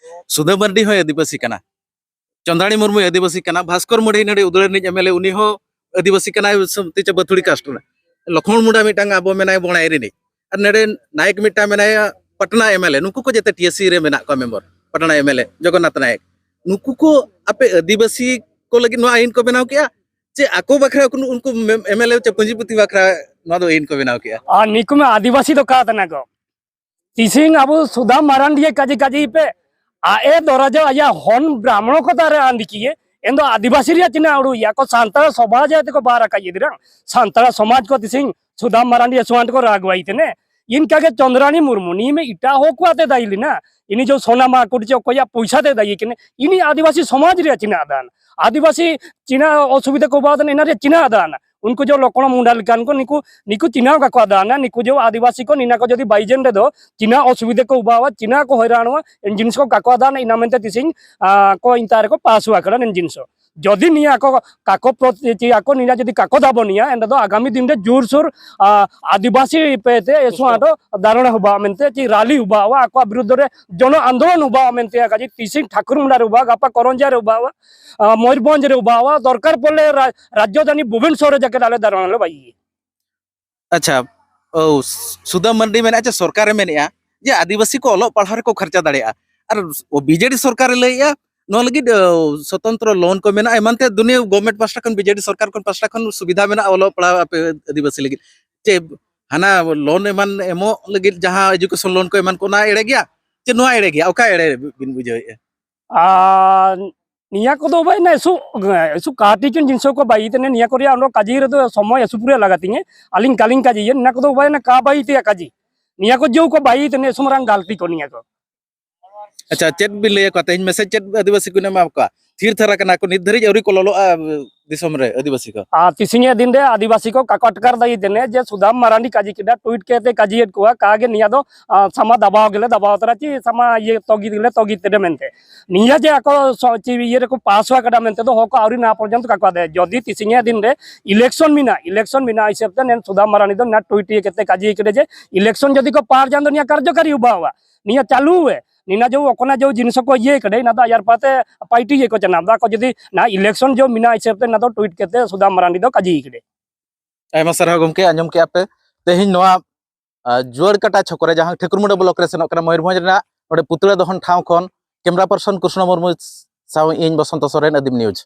ᱥᱩᱫᱷᱟᱹ ᱢᱟᱨᱰᱤ ᱦᱚᱸᱭ ᱟᱹᱫᱤᱵᱟᱹᱥᱤ ᱠᱟᱱᱟ, ᱪᱚᱸᱫᱽᱨᱟᱬᱤ ᱢᱩᱨᱢᱩᱭ ᱟᱹᱫᱤᱵᱟᱹᱥᱤ ᱠᱟᱱᱟ, ᱵᱷᱟᱥᱠᱚᱨ ᱢᱩᱰᱷᱟᱹᱭ ᱱᱟᱹᱰᱤ ᱩᱫᱽᱲᱟᱹ ᱨᱤᱱᱤᱡ ᱮᱢ ᱮᱞ ᱮ, ᱩᱱᱤ ᱦᱚᱸ ᱟᱹᱫᱤᱵᱟᱹᱥᱤ ᱠᱟᱱᱟᱭ, ᱥᱚᱢᱛᱤ ᱪᱮ ᱵᱟᱹᱛᱷᱩᱲᱤ ᱠᱟᱥᱴ ᱨᱮᱱᱟᱜ᱾ ᱞᱚᱠᱷᱢᱚᱬ ᱢᱩᱱᱰᱟ ᱢᱤᱫᱴᱟᱝ ᱟᱵᱚ ᱢᱮᱱᱟᱭ ᱵᱚᱬᱟᱭ ᱨᱤᱱᱤᱡ, ᱟᱨ ᱱᱚᱰᱮ ᱱᱟᱭᱮᱠ ᱢᱤᱫᱴᱟᱝ ᱢᱮᱱᱟᱭᱟ ᱯᱟᱴᱱᱟ ᱮᱢ ᱮᱞ ᱮ᱾ ᱱᱩᱠᱩ ᱠᱚ ᱡᱮᱛᱮ ᱴᱤ ᱮᱥ ᱥᱤ ᱨᱮ ᱢᱮᱱᱟᱜ ᱠᱚᱣᱟ member, Patna M L A Jagannath Nayak. ᱱᱩᱠᱩ ᱠᱚ ᱟᱯᱮ ᱟᱹᱫᱤᱵᱟᱹᱥᱤ ᱠᱚ ᱞᱟᱹᱜᱤᱫ ᱱᱚᱣᱟ ᱟᱭᱤᱱ ᱠᱚ ᱵᱮᱱᱟᱣ ᱠᱮᱜᱼᱟ, ᱪᱮ ᱟᱠᱚ ᱵᱟᱠᱷᱨᱟ ᱩᱱᱠᱩ ᱮᱢ ᱮᱞ ᱮ ᱪᱮ ᱯᱩᱸᱡᱤᱯᱩᱛᱤ ᱵᱟᱠᱷᱨᱟ ᱱᱚᱣᱟ ᱫᱚ ᱟᱭᱤᱱ ᱠᱚ ᱵᱮᱱᱟᱣ ᱠᱮᱜᱼᱟ? ᱟᱨ ᱱᱤᱠᱩ ᱢᱟ ᱟᱹᱫᱤᱵᱟᱹᱥᱤ ᱫᱚ ᱠᱟ ᱛᱟᱱᱟ ᱠᱚ᱾ ᱛᱤᱥᱤᱝ ᱟᱵᱚ ᱥᱩᱫᱷᱟ ᱢᱟᱨᱟᱱᱰᱤᱭᱮ ᱠᱟᱡᱮ ᱠᱟᱡᱮ ᱯᱮ, ᱟᱜ ᱮ ᱫᱚᱨᱟᱡᱟ ᱟᱭᱟ ᱦᱚᱱ ᱵᱨᱟᱦᱢᱚᱬ ᱠᱚ ᱛᱟᱨᱮ ᱟᱱᱫᱤᱠᱤᱭᱮ, ᱮᱱ ᱫᱚ ᱟᱹᱫᱤᱵᱟᱹᱥᱤ ᱨᱮᱭᱟᱜ ᱪᱤᱱᱦᱟᱹ ᱟᱹᱲᱩᱭᱟ ᱠᱚ, ᱥᱟᱱᱛᱟᱲ ᱥᱚᱢᱟᱡᱽ ᱟᱭ ᱛᱮᱠᱚ ᱵᱟᱨ ᱟᱠᱟᱫ ᱤᱫᱤᱨᱟᱝ᱾ ᱥᱟᱱᱛᱟᱲ ᱥᱚᱢᱟᱡᱽ ᱠᱚ ᱛᱤᱥᱤᱝ ᱥᱩᱫᱷᱟ ᱢᱟᱨᱟᱱᱰᱤᱭᱟ ᱥᱚᱢᱟᱡᱽ ᱠᱚ ᱨᱟᱜᱽᱣᱟᱭ ᱛᱮᱱᱮ᱾ ᱤᱱᱠᱟ ᱜᱮ ᱪᱚᱸᱫᱽᱨᱟᱱᱤ ᱢᱩᱨᱢᱩ, ᱱᱤᱭᱟᱹ ᱢᱮ ᱮᱴᱟᱜ ᱦᱚᱲ ᱠᱚ ᱟᱛᱮ ᱫᱟᱭᱤ ᱞᱮᱱᱟ᱾ ᱤᱱᱤ ᱡᱚ ᱥᱚᱱᱟ ᱢᱟ ᱠᱩᱴᱤ ᱪᱮ ᱚᱠᱚᱭᱟᱜ ᱯᱚᱭᱥᱟ ᱛᱮ ᱫᱟᱭᱤ ᱠᱮᱱᱮ, ᱤᱱᱤ ᱟᱹᱫᱤᱵᱟᱹᱥᱤ ᱥᱚᱢᱟᱡᱽ ᱨᱮᱭᱟᱜ ᱪᱤᱱᱦᱟᱹ ᱟᱫᱟᱱ᱾ ᱟᱹᱫᱤᱵᱟᱹᱥᱤ ᱪᱤᱱᱦᱟᱹ ᱚᱥᱩᱵᱤᱫᱷᱟ ᱠᱚ ᱵᱟᱫ ᱮᱱᱟ, ᱤᱱᱟ ᱨᱮᱭᱟᱜ ᱪᱤᱱᱦᱟᱹ ᱟᱫᱟᱱ᱾ ᱩᱱᱠᱩ ᱡᱚ ᱞᱚᱠᱚᱲ ᱢᱩᱱᱰᱟ ᱞᱮᱠᱟᱱ ᱠᱚ, ᱱᱤᱠᱩ, ᱱᱤᱠᱩ ᱪᱤᱱᱦᱟᱹ ᱠᱟᱠᱚ ᱟᱫᱟᱱᱟ, ᱱᱤᱠᱩ ᱡᱚ ᱟᱹᱫᱤᱵᱟᱹᱥᱤ ᱠᱚ ᱱᱤᱱᱟ ᱠᱚ ᱡᱩᱫᱤ ᱵᱟᱭᱤᱡᱮᱱ ᱨᱮᱫᱚ ᱪᱤᱱᱦᱟᱹ ᱚᱥᱩᱵᱤᱫᱷᱟ ᱠᱚ ᱩᱵᱟᱣᱟ, ᱪᱤᱱᱦᱟᱹ ᱠᱚ ᱦᱚᱭᱨᱟᱱᱚᱜᱼᱟ, ᱮᱱ ᱡᱤᱱᱤᱥ ᱠᱚ ᱠᱟᱠᱚ ᱟᱫᱟᱱᱟ, ᱤᱱᱟ ᱢᱮᱱᱛᱮ ᱛᱤᱥᱤᱧ, ᱟ, ᱠᱚ ᱤᱱᱛᱟ ᱨᱮᱠᱚ ᱯᱟᱥ ᱦᱩᱭ ᱟᱠᱟᱱᱟ, ᱮᱱ ᱡᱤᱱᱤᱥ᱾ ᱡᱩᱫᱤ ᱱᱤᱭᱟᱹ ᱟᱠᱚ ᱠᱟᱠᱚ ᱯᱨᱚᱛ-, ᱪᱮ ᱟᱠᱚ ᱱᱤᱭᱟᱹ ᱡᱩᱫᱤ ᱠᱟᱠᱚ ᱫᱟᱵᱚ ᱱᱤᱭᱟ, ᱮᱱ ᱫᱚ ᱟᱜᱟᱢᱤ ᱫᱤᱱ ᱨᱮ ᱡᱳᱨᱥᱳᱨ, ᱟ, ᱟᱹᱫᱤᱵᱟᱹᱥᱤ ᱯᱮ ᱛᱮ ᱮᱥᱚ ᱟᱸᱰᱚ ᱫᱟᱨᱚᱬ ᱦᱩᱵᱟᱣᱟ ᱢᱮᱱᱛᱮ, ᱪᱮ ᱨᱟᱞᱤ ᱦᱩᱵᱟᱣᱟ, ᱟᱠᱚᱣᱟᱜ ᱵᱤᱨᱩᱫᱷ ᱨᱮ ᱡᱚᱱᱚ ᱟᱱᱫᱳᱞᱚᱱ ᱦᱩᱵᱟᱣᱟ ᱢᱮᱱᱛᱮ ᱠᱟᱡᱮ ᱛᱤᱥᱤᱝ ᱴᱷᱟᱠᱩᱨ ᱢᱩᱱᱰᱟ ᱨᱮ ᱦᱩᱵᱟᱣᱟ, ᱜᱟᱯᱟ ᱠᱚᱨᱚᱱᱡᱟ ᱨᱮ ᱦᱩᱵᱟᱣᱟ, ᱟ, ᱢᱚᱭᱩᱨᱵᱷᱚᱸᱡᱽ ᱨᱮ ᱦᱩᱵᱟᱣᱟ, ᱫᱚᱨᱠᱟᱨ ᱯᱚᱲᱞᱮ ᱨᱟ-, ᱨᱟᱡᱽᱡᱚᱫᱷᱟᱱᱤ ᱵᱷᱩᱵᱚᱱᱮᱥᱚᱨ ᱨᱮ ᱡᱟᱠᱮ ᱟᱞᱮ ᱫᱟᱨᱚᱬ ᱞᱮ ᱵᱟᱭᱤ᱾ ᱟᱪᱪᱷᱟ, ᱳ, ᱥᱩ-, ᱥᱩᱫᱷᱟᱹ ᱢᱟᱨᱰᱤ ᱢᱮᱱᱮᱫᱼᱟ ᱡᱮ ᱥᱚᱨᱠᱟᱨᱮ ᱢᱮᱱᱮᱫᱼᱟ ᱡᱮ ᱟᱹᱫᱤᱵᱟᱹᱥᱤ ᱠᱚ ᱚᱞᱚᱜ ᱯᱟᱲᱦᱟᱣ ᱨᱮᱠᱚ ᱠᱷᱚᱨᱪᱟ ᱫᱟᱲᱮᱭᱟᱜᱼᱟ, ᱟᱨ ᱵᱤᱡᱮᱰᱤ ᱥᱚᱨᱠᱟᱨᱮ ᱞᱟᱹᱭᱮᱫᱼᱟ ᱱᱚᱣᱟ ᱞᱟᱹᱜᱤᱫ ᱥᱚᱛᱚᱱᱛᱨᱚ ᱞᱳᱱ ᱠᱚ ᱢᱮᱱᱟᱜᱼᱟ, ᱮᱢᱟᱱ ᱛᱮ ᱫᱩᱱᱤᱭᱟᱹ ᱜᱚᱵᱷᱢᱮᱱᱴ ᱯᱟᱥᱴᱟ ᱠᱷᱚᱱ, ᱵᱤᱡᱮᱰᱤ ᱥᱚᱨᱠᱟᱨ ᱠᱷᱚᱱ ᱯᱟᱥᱴᱟ ᱠᱷᱚᱱ ᱥᱩᱵᱤᱫᱷᱟ ᱢᱮᱱᱟᱜᱼᱟ ᱚᱞᱚᱜ ᱯᱟᱲᱦᱟᱣ ᱟᱯᱮ ᱟᱹᱫᱤᱵᱟᱹᱥᱤ ᱞᱟᱹᱜᱤᱫ᱾ ᱪᱮ ᱦᱟᱱᱟ ᱞᱳᱱ ᱮᱢᱟᱱ ᱮᱢᱚᱜ ᱞᱟᱹᱜᱤᱫ ᱡᱟᱦᱟᱸ ᱮᱡᱩᱠᱮᱥᱚᱱ ᱞᱳᱱ ᱠᱚ ᱮᱢᱟᱱ ᱠᱚ, ᱚᱱᱟ ᱮᱲᱮ ᱜᱮᱭᱟ ᱪᱮ ᱱᱚᱣᱟ ᱮᱲᱮ ᱜᱮᱭᱟ? ᱚᱠᱟ ᱮᱲᱮ ᱵᱤᱱ ᱵᱩᱡᱷᱟᱹᱣᱮᱫᱼᱟ? ᱟᱨ ᱱᱤᱭᱟᱹ ᱠᱚᱫᱚ ᱵᱷᱟᱭ ᱱᱮᱥᱩ ᱮᱥᱩ ᱠᱟᱹᱴᱤᱡ ᱪᱩᱱ ᱡᱤᱱᱤᱥ ᱠᱚ ᱵᱟᱭ ᱛᱮᱱᱮ ᱱᱤᱭᱟᱹ ᱠᱚ ᱨᱮᱭᱟᱜ ᱚᱱᱟ ᱠᱟᱡᱤ ᱨᱮᱫᱚ ᱥᱚᱢᱚᱭ ᱮᱥᱩ ᱯᱩᱨᱟᱹ ᱞᱟᱜᱟ ᱛᱤᱧᱟᱹ᱾ ᱟᱹᱞᱤᱧ ᱠᱟᱞᱤᱧ ᱠᱟᱡᱤ ᱱᱤᱭᱟᱹ ᱠᱚᱫᱚ ᱵᱷᱟᱭ ᱱᱟ ᱠᱟ ᱵᱟᱭ ᱛᱮᱭᱟ ᱠᱟᱡᱤ ᱱᱤᱭᱟᱹ ᱠᱚ ᱡᱮ ᱠᱚ ᱵᱟᱭ ᱛᱮᱱᱮ ᱥᱩᱢᱨᱟᱝ ᱜᱟᱞᱛᱤ ᱠᱚ ᱱᱤᱭᱟᱹ ᱠᱚ᱾ ᱟᱪᱪᱷᱟ, ᱪᱮᱫ ᱵᱤᱱ ᱞᱟᱹᱭ ᱟᱠᱚᱣᱟ ᱛᱮᱦᱮᱧ ᱢᱮᱥᱮᱡᱽ ᱪᱮᱫ ᱟᱹᱫᱤᱵᱟᱹᱥᱤ ᱠᱚ ᱮᱢᱟ ᱠᱚᱣᱟ? ᱛᱷᱤᱨ ᱛᱷᱟᱨ ᱟᱠᱟᱱᱟ ᱠᱚ, ᱱᱤᱛ ᱫᱷᱟᱹᱨᱤᱡ ᱟᱹᱣᱨᱤ ᱠᱚ ᱞᱚᱞᱚᱜᱼᱟ ᱫᱤᱥᱚᱢ ᱨᱮ ᱟᱹᱫᱤᱵᱟᱹᱥᱤ ᱠᱚ᱾ ᱟᱨ ᱛᱤᱥᱤᱧ ᱫᱤᱱ ᱨᱮ ᱟᱹᱫᱤᱵᱟᱹᱥᱤ ᱠᱚ ᱠᱟᱠᱚ ᱟᱴᱠᱟᱨ ᱫᱟᱭᱤ ᱛᱮᱱᱮ ᱡᱮ ᱥᱩᱫᱟᱢ ᱢᱟᱨᱟᱱᱰᱤ ᱠᱟᱡᱤ ᱠᱮᱫᱟ, ᱴᱩᱭᱤᱴ ᱠᱮᱫ ᱛᱮ ᱠᱟᱡᱤᱭᱮᱫ ᱠᱚᱣᱟ, ᱠᱟ ᱜᱮ ᱱᱤᱭᱟᱹ ᱫᱚ, ᱟᱨ ᱥᱟᱢᱟ ᱫᱟᱵᱟᱣ ᱜᱮᱞᱮ ᱫᱟᱵᱟᱣ ᱛᱟᱨᱟ ᱪᱤ ᱥᱟᱢᱟ ᱤᱭᱟᱹ ᱛᱚᱜᱤ ᱜᱮᱞᱮ ᱛᱚᱜᱤ ᱛᱮᱫᱮ ᱢᱮᱱᱛᱮ᱾ ᱱᱤᱭᱟᱹ ᱡᱮ ᱟᱠᱚ ᱥᱚ-, ᱪᱤ ᱤᱭᱟᱹ ᱨᱮᱠᱚ ᱯᱟᱥ ᱦᱚ ᱠᱟᱫᱟ ᱢᱮᱱᱛᱮ ᱫᱚ ᱦᱚᱠ ᱟᱹᱣᱨᱤ ᱱᱟ ᱯᱚᱨᱡᱚᱱᱛᱚ ᱠᱟᱠᱚ ᱫᱮ᱾ ᱡᱚᱫᱤ ᱛᱤᱥᱤᱧ ᱫᱤᱱ ᱨᱮ ᱤᱞᱮᱠᱥᱚᱱ ᱢᱮᱱᱟᱜ, ᱤᱞᱮᱠᱥᱚᱱ ᱢᱮᱱᱟᱜ ᱦᱤᱥᱟᱹᱵ ᱛᱮ ᱱᱮᱱ ᱥᱩᱫᱟᱢ ᱢᱟᱨᱟᱱᱰᱤ ᱫᱚ ᱱᱟ ᱴᱩᱭᱤᱴ ᱤᱭᱟᱹ ᱠᱟᱛᱮ ᱠᱟᱡᱤ ᱠᱮᱫᱟ ᱡᱮ ᱤᱞᱮᱠᱥᱚᱱ ᱡᱚᱫᱤ ᱠᱚ ᱯᱟᱨ ᱡᱟᱱ ᱫᱚ ᱱᱤᱭᱟᱹ ᱠᱟᱨᱡᱚᱠᱟᱨᱤ ᱩᱵᱟᱣᱟ᱾ ᱱᱤᱭᱟᱹ ᱪᱟᱞᱩ ᱮ, ᱱᱤᱱᱟ ᱡᱮ ᱚᱠᱚᱱᱟ ᱡᱮ ᱡᱤᱱᱤᱥ ᱠᱚ ᱤᱭᱟᱹ ᱠᱟᱫᱟ, ᱤᱱᱟ ᱫᱚ ᱟᱭᱟᱨ ᱯᱟᱛᱮ ᱯᱟᱨᱴᱤ ᱤᱭᱟᱹ ᱠᱚ ᱪᱟᱱᱟ᱾ ᱫᱟ ᱠᱚ ᱡᱩᱫᱤ ᱱᱟ ᱤᱞᱮᱠᱥᱚᱱ ᱡᱮ ᱢᱮᱱᱟᱜ ᱦᱤᱥᱟᱹᱵ ᱛᱮ ᱱᱟ ᱫᱚ ᱴᱩᱭᱤᱴ ᱠᱟᱛᱮ ᱥᱩᱫᱟᱢ ᱢᱟᱨᱟᱱᱰᱤ ᱫᱚ ᱠᱟᱡᱤ ᱠᱟᱫᱟ᱾ ᱟᱭᱢᱟ ᱥᱟᱨᱦᱟᱣ ᱜᱚᱢᱠᱮ, ᱟᱸᱡᱚᱢ ᱠᱮᱜᱼᱟ ᱯᱮ ᱛᱮᱦᱮᱧ ᱱᱚᱣᱟ, ᱟ, ᱡᱩᱣᱟᱹᱲᱠᱟᱴᱟ ᱪᱷᱚᱠᱚ ᱨᱮ ᱡᱟᱦᱟᱸ ᱴᱷᱟᱹᱠᱩᱨᱢᱩᱸᱰᱟᱹ ᱵᱞᱚᱠ ᱨᱮ ᱥᱮᱱᱚᱜ ᱠᱟᱱᱟ ᱢᱚᱭᱩᱨᱵᱷᱚᱸᱡᱽ ᱨᱮᱱᱟᱜ ᱚᱸᱰᱮ ᱯᱩᱛᱲᱟᱹ ᱫᱚᱦᱚᱱ ᱴᱷᱟᱶ ᱠᱷᱚᱱ ᱠᱮᱢᱨᱟ ᱯᱟᱨᱥᱚᱱ ᱠᱨᱤᱥᱱᱚ ᱢᱩᱨᱢᱩ ᱥᱟᱶ ᱤᱧ ᱵᱚᱥᱚᱱᱛᱚ ᱥᱚᱨᱮᱱ, ᱟᱹᱫᱤᱢ ᱱᱤᱭᱩᱡᱽ᱾